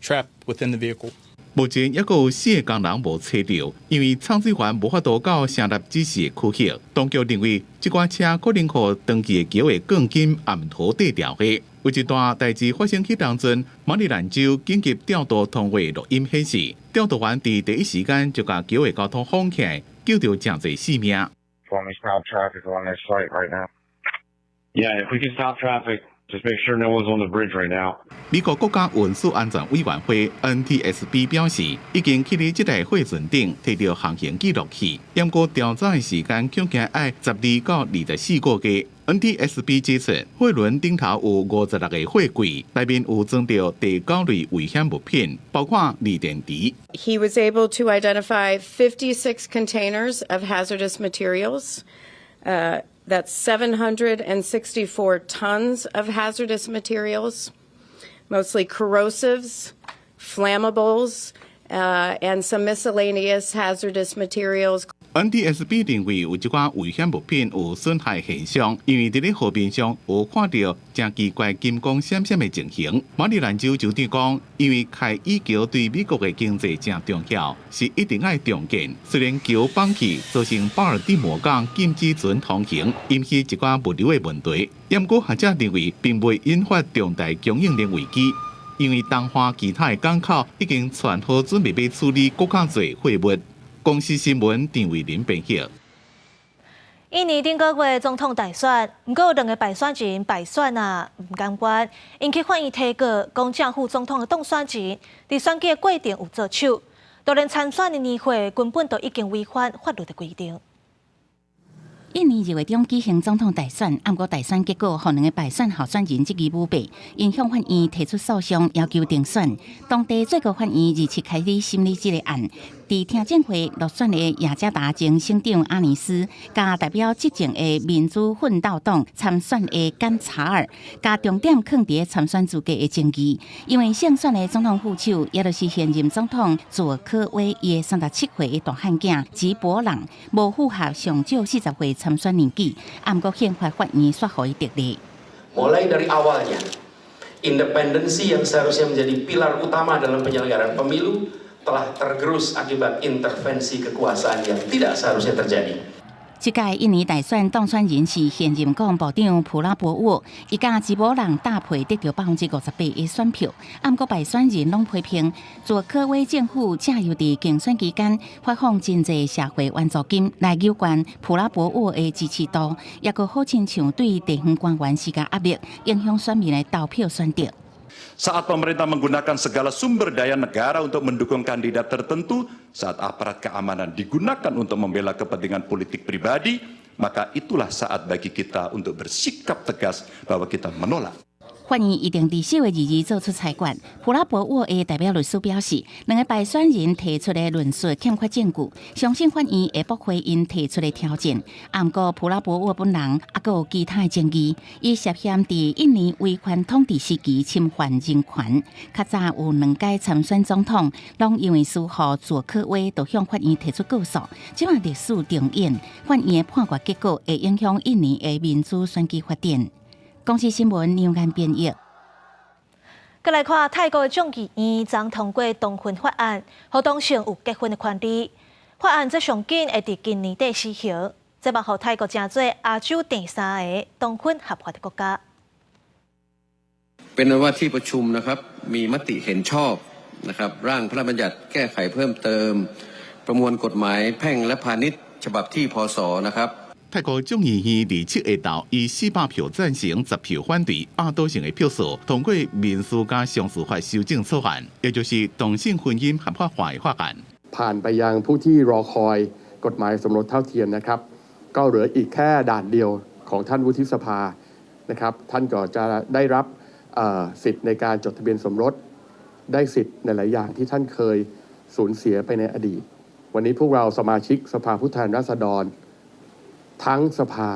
trapped within the vehicle.
目前猶閣有四个工人無揣著，因為抽水員無法度到成立指示的區域。當局認為這寡車可能予斷去的橋的鋼筋暗塗綴掉的。有一段代誌發生彼當陣，馬里蘭州緊急調度通話錄音顯示，調度員佇第一時間就共橋的交通封起來，救著誠濟性命。
Want me stop traffic on this site right now? Yeah, if we can stop traffic, just make sure no one's on the bridge right now.
美國國家運輸安全委員會 NTSB 表示，已經去佇這台貨船頂提著航行記錄器，毋過調查的時間恐驚愛12到24個月。NTSB 指出，貨輪頂頭有56個貨櫃，內面有裝著第九類危險物品，包括鋰電池。
He was able to identify 56 containers of hazardous materials. That's 764 tons of hazardous materials, mostly corrosives, flammables, and some miscellaneous hazardous materials.
NTSB 認為有這寡危險物品有損害現象，因為佇咧河面上有看著誠奇怪金光閃閃的情形。馬里蘭州州長講，因為凱伊橋對美國的經濟誠重要，是一定愛重建。雖然橋崩去，造成巴爾的摩港禁止船通行，引起一寡物流的問題。毋過學者認為，並未引發重大供應鏈危機，因為東岸其他的港口已經串好準備欲處理閣較濟貨物。公視新聞陳慧琳編譯。
印尼頂個月總統大選，毋過有兩个敗選人敗選啊，毋甘願，𪜶去法院提告，講正副總統的當選人佇選舉的過程有做手，就連參選的年歲根本就已經違反法律的規定。
印尼二月中舉行總統大選，毋過大選結果，予兩个敗選候選人質疑舞弊，𪜶向法院提出訴訟，要求重選。當地最高法院27開始審理這个案。佇聽證會落選的雅加達前省長阿尼斯，佮代表執政的民主奮鬥黨參選的甘查爾，共重點囥佇參選資格的爭議。因為勝選的總統副手，也就是現任總統佐科威伊的37歲的大漢囝吉伯朗，無符合上少40歲參選年紀，毋過憲法法院煞予伊得利。
Mulai dari awalnya, independensi yang seharusnya menjadi pilar utama dalam penyelenggaraan pemilu telah tergerus akibat intervensi kekuasaan yang tidak seharusnya terjadi.
這屆印尼大選當選人是現任國防部長普拉博沃，伊佮吉伯朗搭配得著58%的選票，毋過敗選人攏批評佐科威政府藉由佇競選期間發放真濟社會援助金來誘懸普拉博沃的支持度，抑閣好親像對地方官員施加壓力，影響選民的投票選擇。
Saat pemerintah menggunakan segala sumber daya negara untuk mendukung kandidat tertentu, saat aparat keamanan digunakan untuk membela kepentingan politik pribadi, maka itulah saat bagi kita untuk bersikap tegas bahwa kita menolak.
法院一定佇4月22做出裁決。普拉博沃的代表律師表示，兩个敗選人提出的論述欠缺證據，相信法院會駁回𪜶提出的挑戰。毋過普拉博沃本人猶閣有其他的爭議，伊涉嫌佇印尼威權統治時期侵犯人權。較早有兩屆參選總統，攏因為輸予佐科威，就向法院提出告訴。這馬歷史重演，法院的判決結果會影響印尼的民主選舉發展。公視新聞梁安編譯。
閣來看泰國的眾議院昨通過同婚法案，予同性有結婚的權利。法案這上緊會佇今年底施行，這嘛予泰國成做亞洲第三个同婚合法的國家。
เป็นว่าที่ประชุมนะครับมีมติเห็นชอบนะครับร่างพระราชบัญญัติแก้ไขเพิ่มเติมประมวลกฎหมายแพ่งและพาณิชย์ฉบับที่พศนะครับ
泰國眾議院27下晝以400票贊成、10票反對，壓倒性的票數通過民事佮商事法修正草案，也就是同性婚姻合法化的法案。
ผ่านไปยังผู้ที่รอคอยกฎหมายสมรสเท่าเทียมนะครับ ก็เหลืออีกแค่ด่านเดียวของท่านวุฒิสภานะครับ ท่านก็จะได้รับสิทธิ์ในการจดทะเบียนสมรส ได้สิทธิ์ในหลายอย่างที่ท่านเคยสูญเสียไปในอดีต วันนี้พวกเราสมาชิกสภาผู้แทนราษฎรทั้งสภา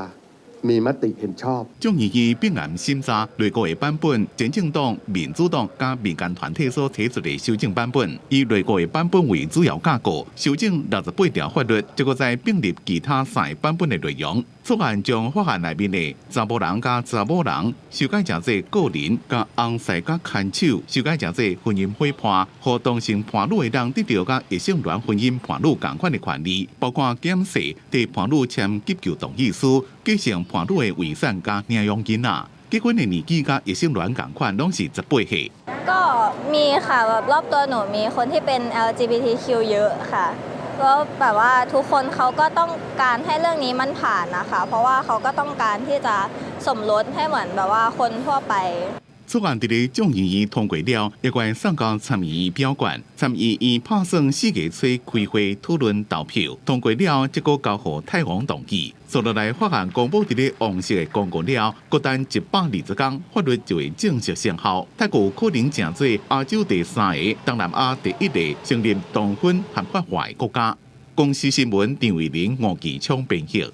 มีมติเห็นชอบ
眾議院並案審查內閣的版本，前進黨、民主黨佮民間團體所提出的修正版本，以內閣的版本為主要架構，修正68條法律，這閣再併入其他三個版本的內容。草案將法案內面的查埔人佮查某人修改成做個人，佮翁婿佮牽手修改成做婚姻伙伴，予同性伴侶會當得著佮異性戀婚姻伴侶仝款的權利，包括檢視替伴侶簽急救同意書、繼承伴侶的遺產佮領養囡仔。結婚的年紀佮異性戀仝款，攏是18歲。
ก็มีค่ะแบบรอบตัวหนูมีคนที่เป็น LGBTQ เยอะค่ะแล้วแบบว่าทุกคนเขาก็ต้องการให้เรื่องนี้มันผ่านนะคะ เพราะว่าเขาก็ต้องการที่จะสมรสให้เหมือนแบบว่าคนทั่วไป
草案佇咧眾議院通過了，猶閣送到參議院表決。參議院拍算4月初開會討論投票，通過了，則閣交予泰王同意。紲落來法案公布佇咧王室的公告了，閣等120天，法律就會正式生效。泰國有可能成做亞洲第三个、東南亞第一个承認同婚合法化的國家。公視新聞張慧玲、吳其昌編譯。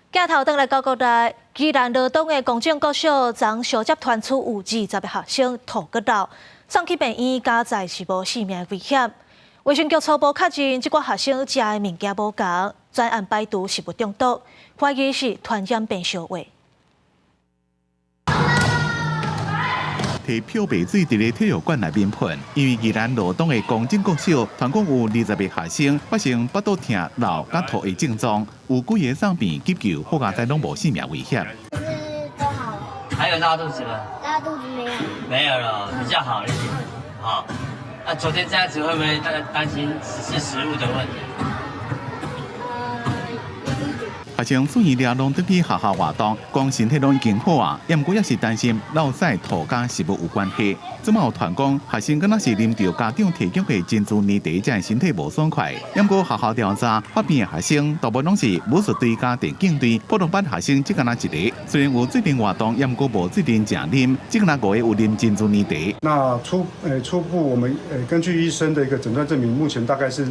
鏡頭轉來到國內，宜蘭羅東的公正國小昨相接傳出有20个學生吐閣漏，送去病院，佳哉是無性命危險。衛生局初步確認，這寡學生食的物件無仝，專案排除食物中毒，懷疑是傳染病相話。
提漂白水佇咧體育館內面噴，因為宜蘭羅東的公正國小，傳講有20个學生發生腹肚疼、漏佮吐的症狀，有幾个送病急救，好佳哉攏無性命危險。
還有拉肚子嗎？
拉肚子沒有。
沒有了，比較好一點。好，那昨天這樣子會不會大家擔心是食物的問題？
學生雖然了攏轉去學校活動，講身體攏已經好啊，毋過也是擔心落屎吐佮食物有關係。這馬有傳講，學生敢若是啉著家長提供的珍珠奶茶，才會身體無爽快。毋過學校調查發病的學生，大部分攏是武術隊佮電競隊，普通班學生只敢若一個。雖然有做陣活動，毋過無做陣食啉，只敢若五個有啉珍珠奶茶。
那初步我們根據醫生的一個診斷證明，目前大概是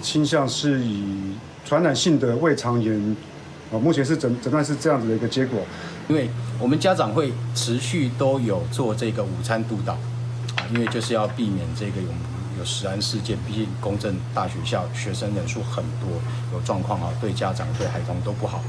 傾向是以傳染性的胃腸炎，啊，目前是診斷是這樣子的一個結果。
因為我們家長會持續都有做這個午餐督導，啊，因為就是要避免這個有食安事件，畢竟公正大學校學生人數很多，有狀況啊，對家長對孩童都不好。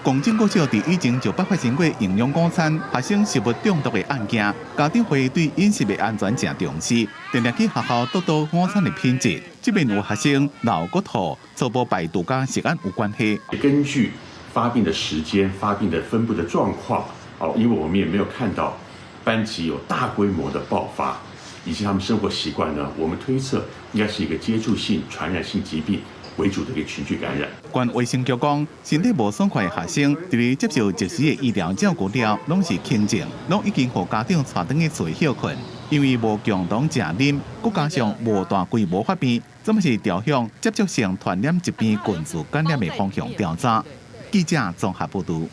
公正國小佇以前就捌發生過營養午餐學生食物中毒的案件，家長會對飲食的安全誠重視，定定去學校督導午餐的品質。這邊有學生老骨吐，初步排除佮食安有關係。
根據發病的時間、發病的分布的狀況，哦，因為我們也沒有看到班級有大規模的爆發，以及他們生活習慣呢，我們推測應該是一個接觸性傳染性疾病為主的一個群聚感染。
縣衛生局講，身體無爽快的學生，佇咧接受及時的醫療照顧了，攏是輕症，攏已經予家長帶轉去厝歇睏。因為無共同食啉，閣加上無大規模發病，這馬是朝向接觸性傳染疾病群聚感染的方向調查。記者綜合報導。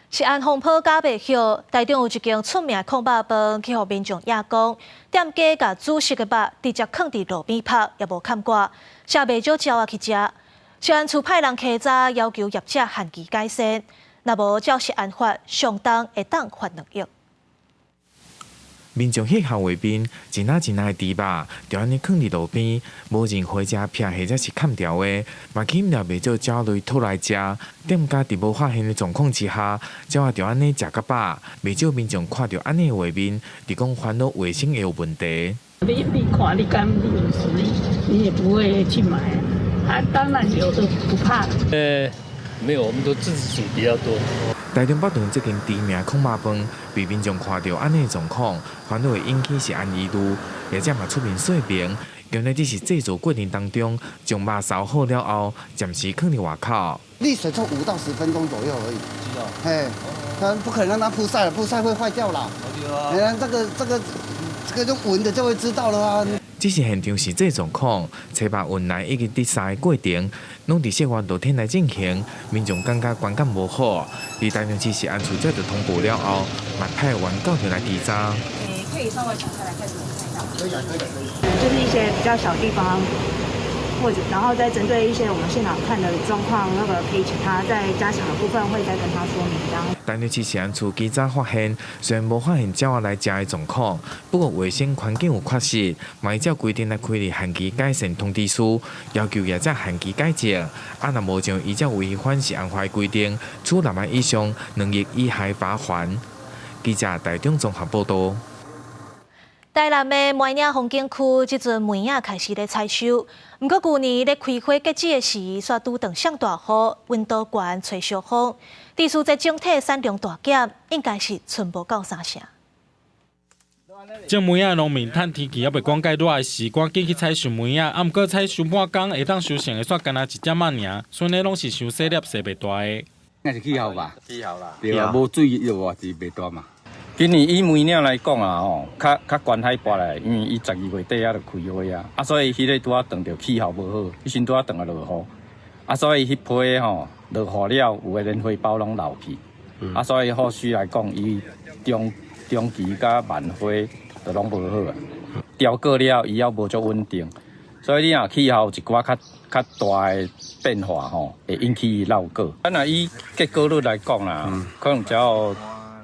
食安風波咬袂歇，台中有一間出名炕肉飯，去予民眾野講，店家共煮熟的肉直接囥佇路邊曝，也無崁蓋，吸袂少鳥仔去食。食安處派人稽查，要求業者限期改善，若無照食安法，上重會當罰2億。
民眾彼項畫面，一領一領的豬肉，就按呢囥佇路邊，無任何一隻撇或者是崁掉的，嘛吸引了袂少鳥類討來食。店家佇無發現的狀況之下，鳥仔就按呢食甲飽。袂少民眾看著按呢畫面，佇講煩惱衛生會有問題。
你看你敢你有實力，你也不會去買啊。當然有的不怕。
沒有，我們都自己煮比較多。
台中北屯這間知名炕肉飯，被民眾看著按呢狀況，煩惱會引起食安疑慮，業者嘛出面說明，原來這是製作過程當中，將肉燒好了後，暫時囥佇外口。
瀝水就5到10分鐘左右而已。嘿，他不可能讓它曝曬了，曝曬會壞掉啦。你看這個就聞的就會知道了啊。
這是現場實際狀況，車肉運來以及佇三個過程，攏佇室外露天來進行，民眾感覺觀感無好。佇台中市食安處接到通報了後，嘛派員到場來稽查。
可以稍微轉下來，開始看到。
可以啊，可以，可以。
就是一些比較小地方，或者然後再針對一些我們現場看的狀況，那個可以請他在加強的部分會再跟他說明。這樣。
台中市食安處稽查發現，雖然無發現鳥仔來食的狀況，不過衛生環境有缺失，嘛依照規定來開立限期改善通知書，要求業者限期改正。啊，若無就依照違反食安法規定，處6萬以上2億以下罰鍰。記者台中綜合報導。
台南的梅嶺風景區，這陣梅仔開始咧採收，毋過舊年咧開花結籽的時，煞拄著上大雨，溫度懸，吹小風，致使這整體產量大減，應該是賰無夠三成。
種梅仔農民趁天氣猶未講蓋熱的時，趕緊去採收梅仔。啊，毋過採收半工，會當收成的煞干焦一點仔爾，賰的攏是傷細粒、生袂大的。
那是氣候吧？
氣候啦。
對啊，無水就話是袂大嘛。今年以梅嶺來講啊，吼，較較懸海拔來，因為伊12月底仔就開花啊，啊，所以彼個拄仔撞著氣候無好，彼時拄仔撞著落雨，啊，所以彼批吼落雨了，有的連花苞攏流去，啊，所以後續來講，伊中中期佮晚花就攏無好啊，調過了伊猶無足穩定，所以你若氣候有一寡較較大的變化吼，會引起伊落果。啊，若以結果率來講啦，可能只有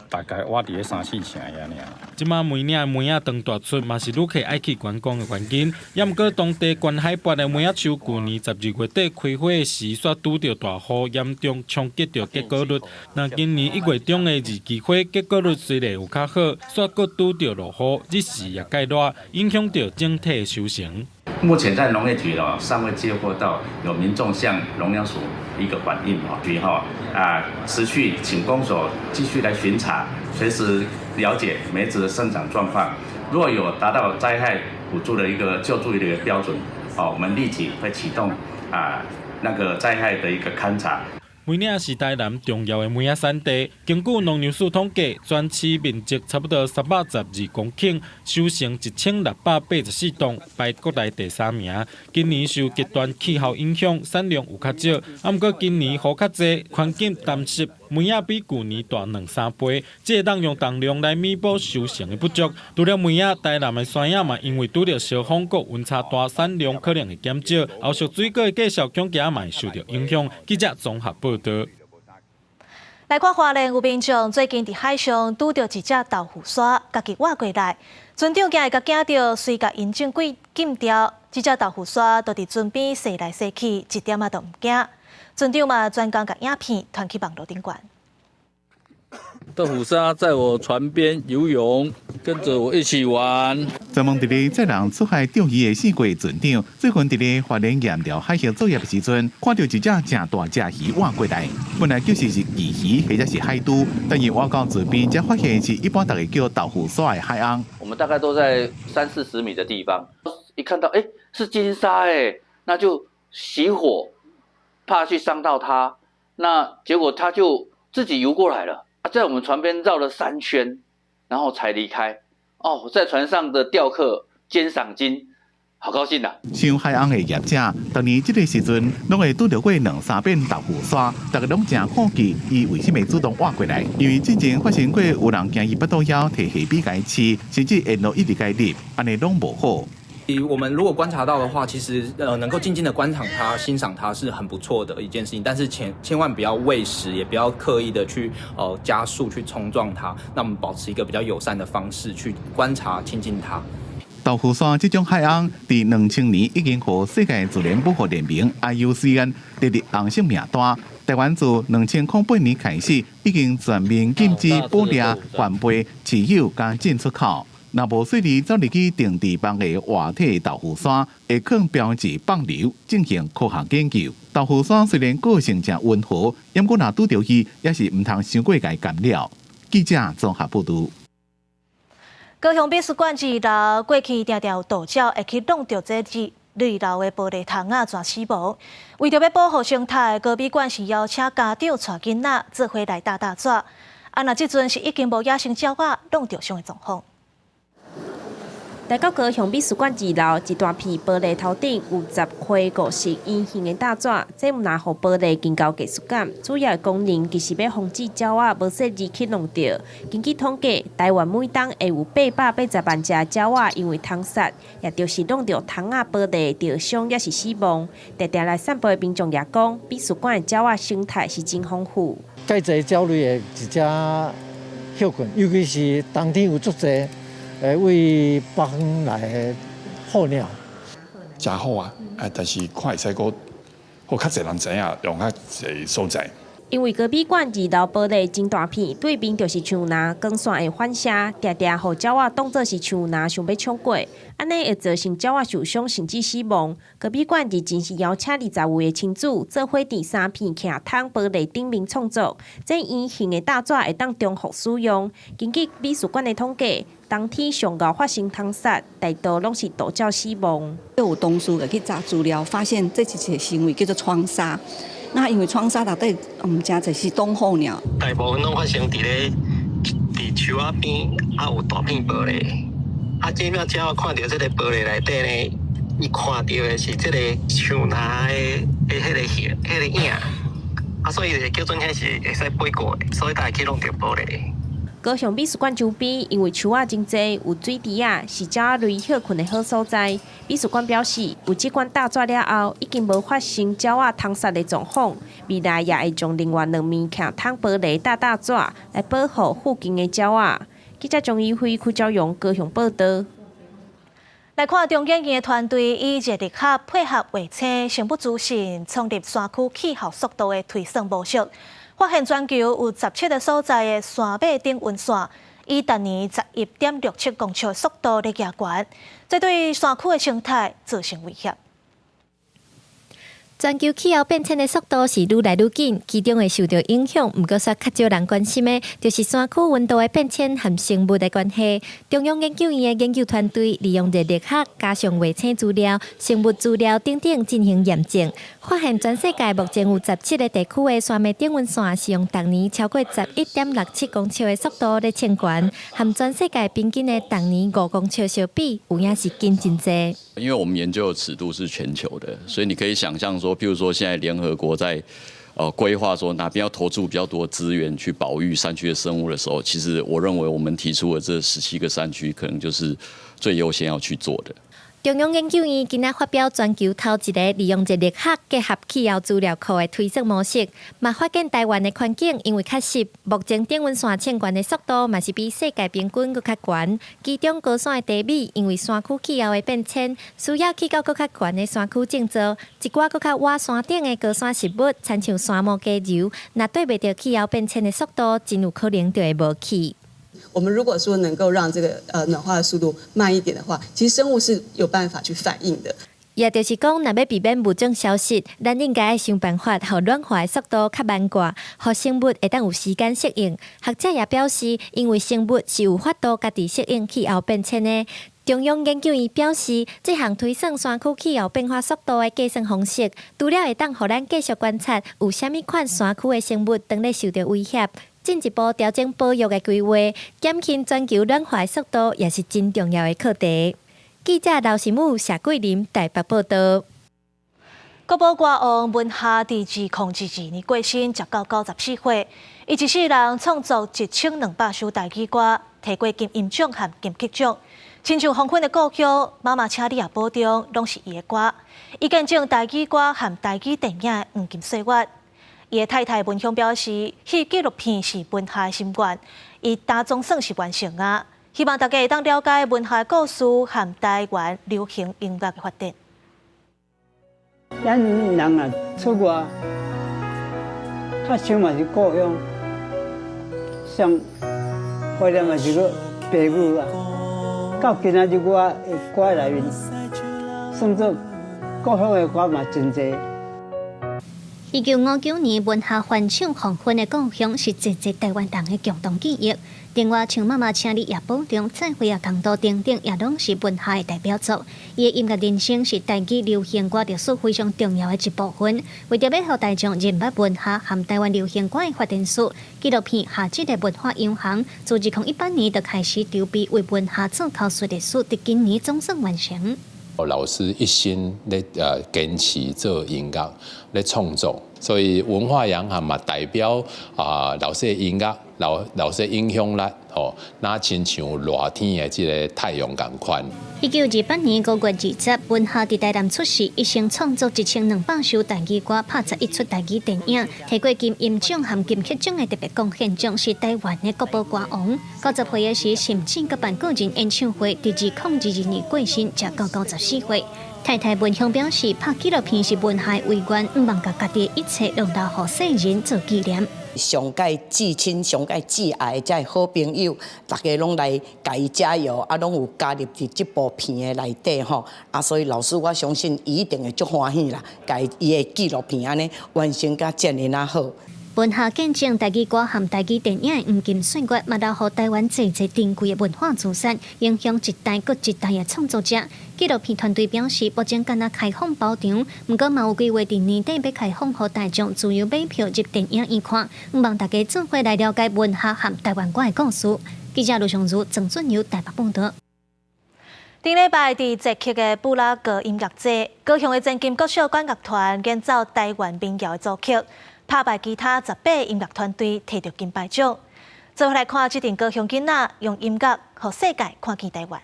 大概倚佇咧三四成遐爾。
這馬梅嶺梅仔當大出，嘛是旅客愛去觀光的原因。也毋過當地懸海拔的梅仔樹，舊年12月底開花時，煞拄著大雨，嚴重衝擊著結果率。那今年1月中的二期花結果率雖然有較好，煞閣拄著落雨，日時也蓋熱，影響著整體收成。
目前在農業局哦，尚未接獲到有民眾向農糧署一個反映哦，局哈啊，持續請公所繼續來巡查，隨時了解梅子的生長狀況。若有達到災害補助的一個救助的一個標準，哦，我們立即會啟動啊那個災害的一個勘查。
梅嶺是台南重要的梅仔產地。根據農糧署統計，全市面積差不多312公頃，收成1684棟，排國內第三名。今年受極端氣候影響，產量有較少。啊，毋過今年雨較濟，環境乾濕，梅仔比舊年大兩三倍，這會當用重量來彌補收成的不足。除了梅仔，台南的山仔嘛，因為拄著燒風閣溫差大，產量可能會減少。後續水果的價數恐驚嘛會受著影響。記者綜合報導。
來看花蓮有民眾最近佇海上拄著一隻豆腐鯊，家己倚過來，船長驚會共驚著，隨共引擎櫃禁掉。這隻豆腐鯊就佇船邊踅來踅去，一點仔都毋驚。船長嘛專工共影片傳去網路頂懸。
豆腐鯊在我船邊游泳，跟着我一起玩。
專門佇咧載人出海釣魚的四季船長，最近佇咧花蓮鹽寮海域作業的時陣，看著一隻誠大隻魚倚過來，本來就是是鯽魚或者是海豬，但伊倚到船邊才發現是一般大家叫豆腐鯊的海鰪。
我們大概都在三四十米的地方，一看到是鯨鯊那就熄火，怕去傷到它。那結果它就自己游過來了。在我們船邊繞了3圈，然後才離開。哦，在船上的釣客兼賞鯨，好高興啊！
像海鰪的業者，當年這個時陣，攏會拄著過兩三遍豆腐鯊，大家攏誠好奇，伊為啥物主動倚過來？因為之前發生過有人驚伊腹肚枵，提蝦米共伊飼，甚至沿路一直共伊入，按呢攏無好。
我們如果觀察到的話，其實能夠靜靜的觀賞它、欣賞它是很不錯的一件事情。但是千萬不要餵食，也不要刻意的去加速去衝撞它。那我們保持一個比較友善的方式去觀察、親近它。
豆腐鯊這種海鰪，佇2000年已經予世界自然保護聯盟 IUCN 列入紅色名單。台灣自2008年開始，已經全面禁止捕獵、販賣、持有佮進出口。若無細膩走入去定置網的活體豆腐鯊，會囥標誌放流進行科學研究。豆腐鯊雖然個性誠溫和，毋過若拄著伊，也是毋通傷過共伊干擾。記者綜合報導。
高雄美術館二樓過去定定有盜鳥會去弄著這二樓的玻璃窗仔，全死亡。為著欲保護生態，高美館是邀請家長帶囡仔做伙來疊疊紙。啊，若這陣是已經無野生鳥仔弄著傷的狀況。
台北高雄美術館二樓一大片玻璃頭頂有10塊五色圓形的疊紙，這毋但予玻璃更夠藝術感，主要的功能其實欲防止鳥仔無細膩去弄著。根據統計，台灣每冬會有880萬隻鳥仔因為窗殺，也就是弄著窗仔玻璃著傷抑是死亡。定定來散步的民眾也講，美術館的鳥仔生態是真豐富。
蓋濟鳥類會佇遮歇睏，尤其是冬天有足濟。為北方來的候鳥，
誠好啊！但是看會使閣，予較濟人知影，用較濟所在。
因為高美館二樓玻璃真大片，對面就是樹林，光線會反射，定定予鳥仔當做是樹林，想欲衝過，按呢會造成鳥仔受傷甚至死亡。高美館日前是邀請20位的親子做伙佇三片徛窗玻璃頂面創作，這圓形的疊紙會當重複使用。根據美術館的統計，冬天上𠢕發生窗殺，大多攏是渡鳥死亡。
有同事去查資料，發現這一個行為叫做窗殺。那因為窗殺內底，誠濟是冬候鳥。
大部分攏發生佇咧佇樹仔邊，啊有大片玻璃。啊，這擺鳥看著這个玻璃內底呢，伊看著的是這个樹林的彼个形、彼个影，啊，所以就叫做彼是會使飛過的，所以才會去弄著玻璃。
高雄美術館周邊因為樹仔真濟，有水池仔，是鳥仔類歇睏的好所在。美術館表示，有這款疊紙了後，已經無發生鳥仔窗殺的狀況。未來也會將另外兩面徛窗玻璃疊疊紙，來保護附近的鳥仔。記者張怡輝、柯昭榮高雄報導。
來看中研院的團隊以熱力學配合衛星生物資訊，創立山區氣候速度的推算模式。發現全球有17個所在的山脈頂溫線，以逐年11.67公尺速度咧加懸，這對山區的生態造成威脅。
全球氣候變遷的速度是愈來愈緊，其中會受著影響，毋過煞較少人關心的，就是山區溫度的變遷和生物的關係。中央研究院的研究團隊利用熱力學加上衛星資料、生物資料等等進行驗證，發現全世界目前有17個地區的山脈頂溫線是用逐年超過11.67公尺的速度咧升懸，和全世界平均的逐年5公尺相比，有影是緊真濟。
因為我們研究的尺度是全球的，所以你可以想象說，譬如說現在聯合國在規劃說哪邊要投注比較多資源去保育山區的生物的時候，其實我認為我們提出的這17個山區，可能就是最優先要去做的。
中央研究院今仔發表全球頭一个利用熱力學結合氣候資料庫的推算模式，嘛發現台灣的環境因為較濕，目前頂溫線升懸的速度嘛是比世界平均閣較懸。其中高山的低米因為山區氣候的變遷，需要去到閣較懸的山區種植；一寡閣較倚山頂的高山植物，親像山毛櫨樹，若對袂著氣候變遷的速度，真有可能就會無去。
我們如果說能夠讓這個暖化的速度慢一點的話，其實生物是有辦法去反應的。
也就是講，若欲避免物種消失，咱應該愛想辦法，予暖化的速度較慢寡，予生物會當有時間適應。學者也表示，因為生物是有法度家己適應氣候變遷的。中央研究院表示，這項推算山區氣候變化速度的計算方式，除了會當予咱繼續觀察有啥物款山區的生物當咧受著威脅，進一步調整保育的規劃，減輕全球暖化的速度，也是真重要的課題。記者劉新武、謝桂林台北報導。
國寶歌王文夏佇2022年過身，食到94歲。伊一世人創作1200首台語歌，提過金音獎和金曲獎。親像黃昏的故鄉、媽媽請你也保重，攏是伊的歌。伊見證台語歌和台語電影的黃金歲月。伊的太太文香表示，彼紀錄片是文夏的心願，伊今總算是完成啊！希望大家會當了解文夏的故事和台灣流行音樂的發展。
咱人啊出外，較想嘛是故鄉，上懷念嘛是閣爸母啊。到今仔日我的歌內面，算做故鄉的歌嘛真濟。
1959年，文夏翻唱《黃昏的故鄉》是濟濟台灣人的共同記憶。另外，像媽媽請你也保重、再會啊，共渡等等，也攏是文夏的代表作。伊的音樂人生是台語流行歌歷史非常重要的一部分。為著欲予大眾認捌文夏和台灣流行歌的發展史，紀錄片《夏日的文化洋行》自2018年就開始籌備為文夏做口述歷史，佇今年總算完成。
老師一心咧堅持做音樂咧創作，所以文化洋行嘛代表啊老師的音樂，老師的影響力吼，若親像熱天的這个太陽仝款。
1928年5月20，文夏佇台南出世，一生創作1200首台語歌，拍11齣台語電影，提過金音獎和金曲獎的特別貢獻獎，是台灣的國寶歌王。90歲的時，甚至閣辦個人演唱會，佇2022年過身，才到94歲。太太文香表示，拍紀錄片是文夏的遺願，向望共家己的一切攏留予世人做紀念。
上蓋至親、上蓋至愛的這好朋友，大家攏來共伊加油，啊，攏有加入佇這部片的內底吼，啊，所以老師我相信伊一定會足歡喜啦，共伊的紀錄片按呢完成甲遮爾仔好。
文夏見證台語歌和台語電影的黃金歲月，嘛留予台灣濟濟珍貴的文化資產，影響一代閣一代的創作者。紀錄片團隊表示，目前敢若開放包場，毋過嘛有規劃佇年底欲開放予大眾自由買票入電影院看，向望大家做伙來了解文夏和台灣歌的故事。記者盧尚如、曾俊友台北報導。
頂禮拜佇捷克的布拉格音樂節，高雄的前金國小管樂團演奏台灣民謠的組曲，拍敗其他18個音樂團隊，提著金牌獎。做伙來看這陣高雄囡仔用音樂，予世界看見台灣。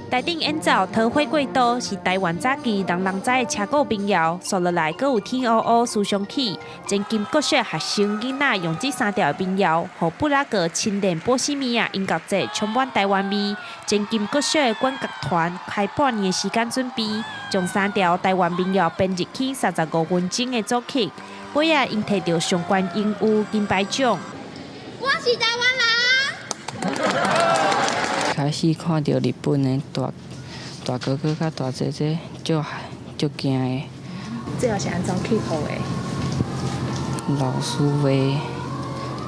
台頂演奏《桃花過渡》是台灣早期人人知的車鼓民謠，紲落來閣有天烏烏思想起。前金國小學生囡仔用這三條民謠，予布拉格青年波西米亞音樂節充滿台灣味。前金國小的管樂團開半年的時間準備，將三條台灣民謠編入去35分鐘的組曲，尾仔𪜶提著上懸榮譽金牌獎。
我是台灣人。
開始看著日本的大大哥哥佮大姐姐，足足驚的。
最後是按怎克服的？
老師話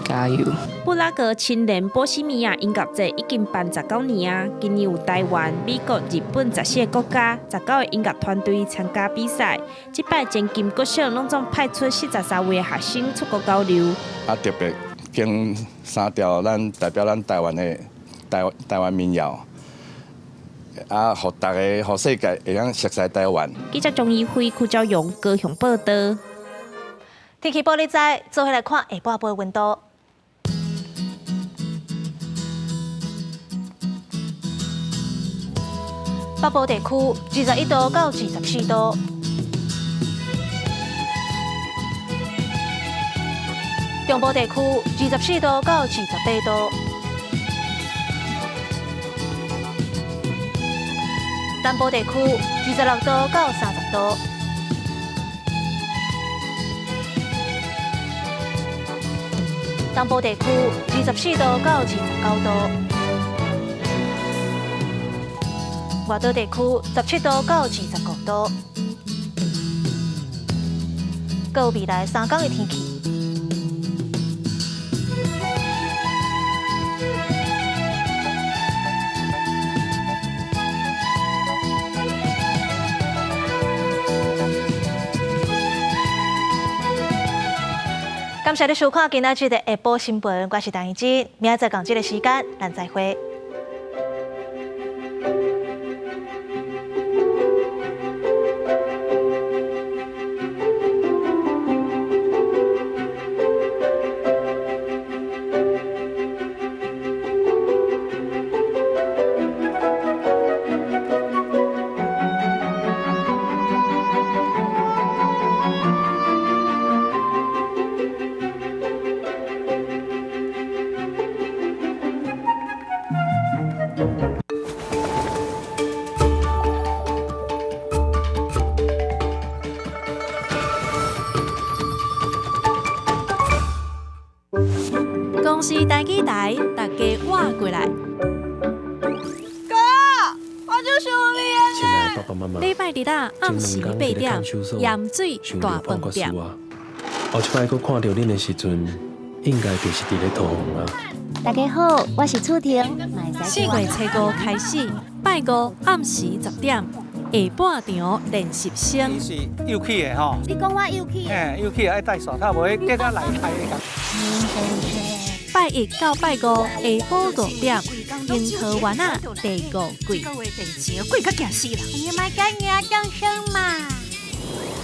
加油。
布拉格青年波西米亞音樂節已經辦19年啊，今年有台灣、美國、日本14個國家19個音樂團隊參加比賽。這擺前金國小攏總派出43位的學生出國交流。
啊，特別揀三條咱代表咱台灣的台灣民謠，啊，予大家、予世界會當熟悉台灣。
記者鍾怡輝、柯昭勇高雄報道。
天氣報你知，做伙來看下半晡溫度。北部地區21度到24度，中部地區24度到28度，南部地區26度到30度，東部地區24度到29度。外島地區17度到25度，閣有未來3天的天氣。感謝你收看今仔日的下晡新聞，我是陳怡之，明仔載仝這个時間，咱再會。
公視台語台，大家活過來。
哥，我就想你
親愛的爸爸媽媽，
禮拜日啊，暗時8點，鹽水大飯店。
後一擺閣看著恁的時陣，應該就是佇咧桃園啊。
大家好，我是楚婷。
4月初5開始，拜五暗時10點，下半場練習生。
是幼齒的吼。
你講我幼齒？
嘿，幼齒愛戴手套，無彼結來開的。
拜一到拜五下晡5點，櫻桃園仔第五季。
貴甲驚死人！
你莫講驚掌聲嘛。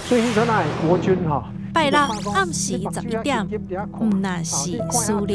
所以彼陣仔國軍吼。
拜六暗時11點，毋若是思念。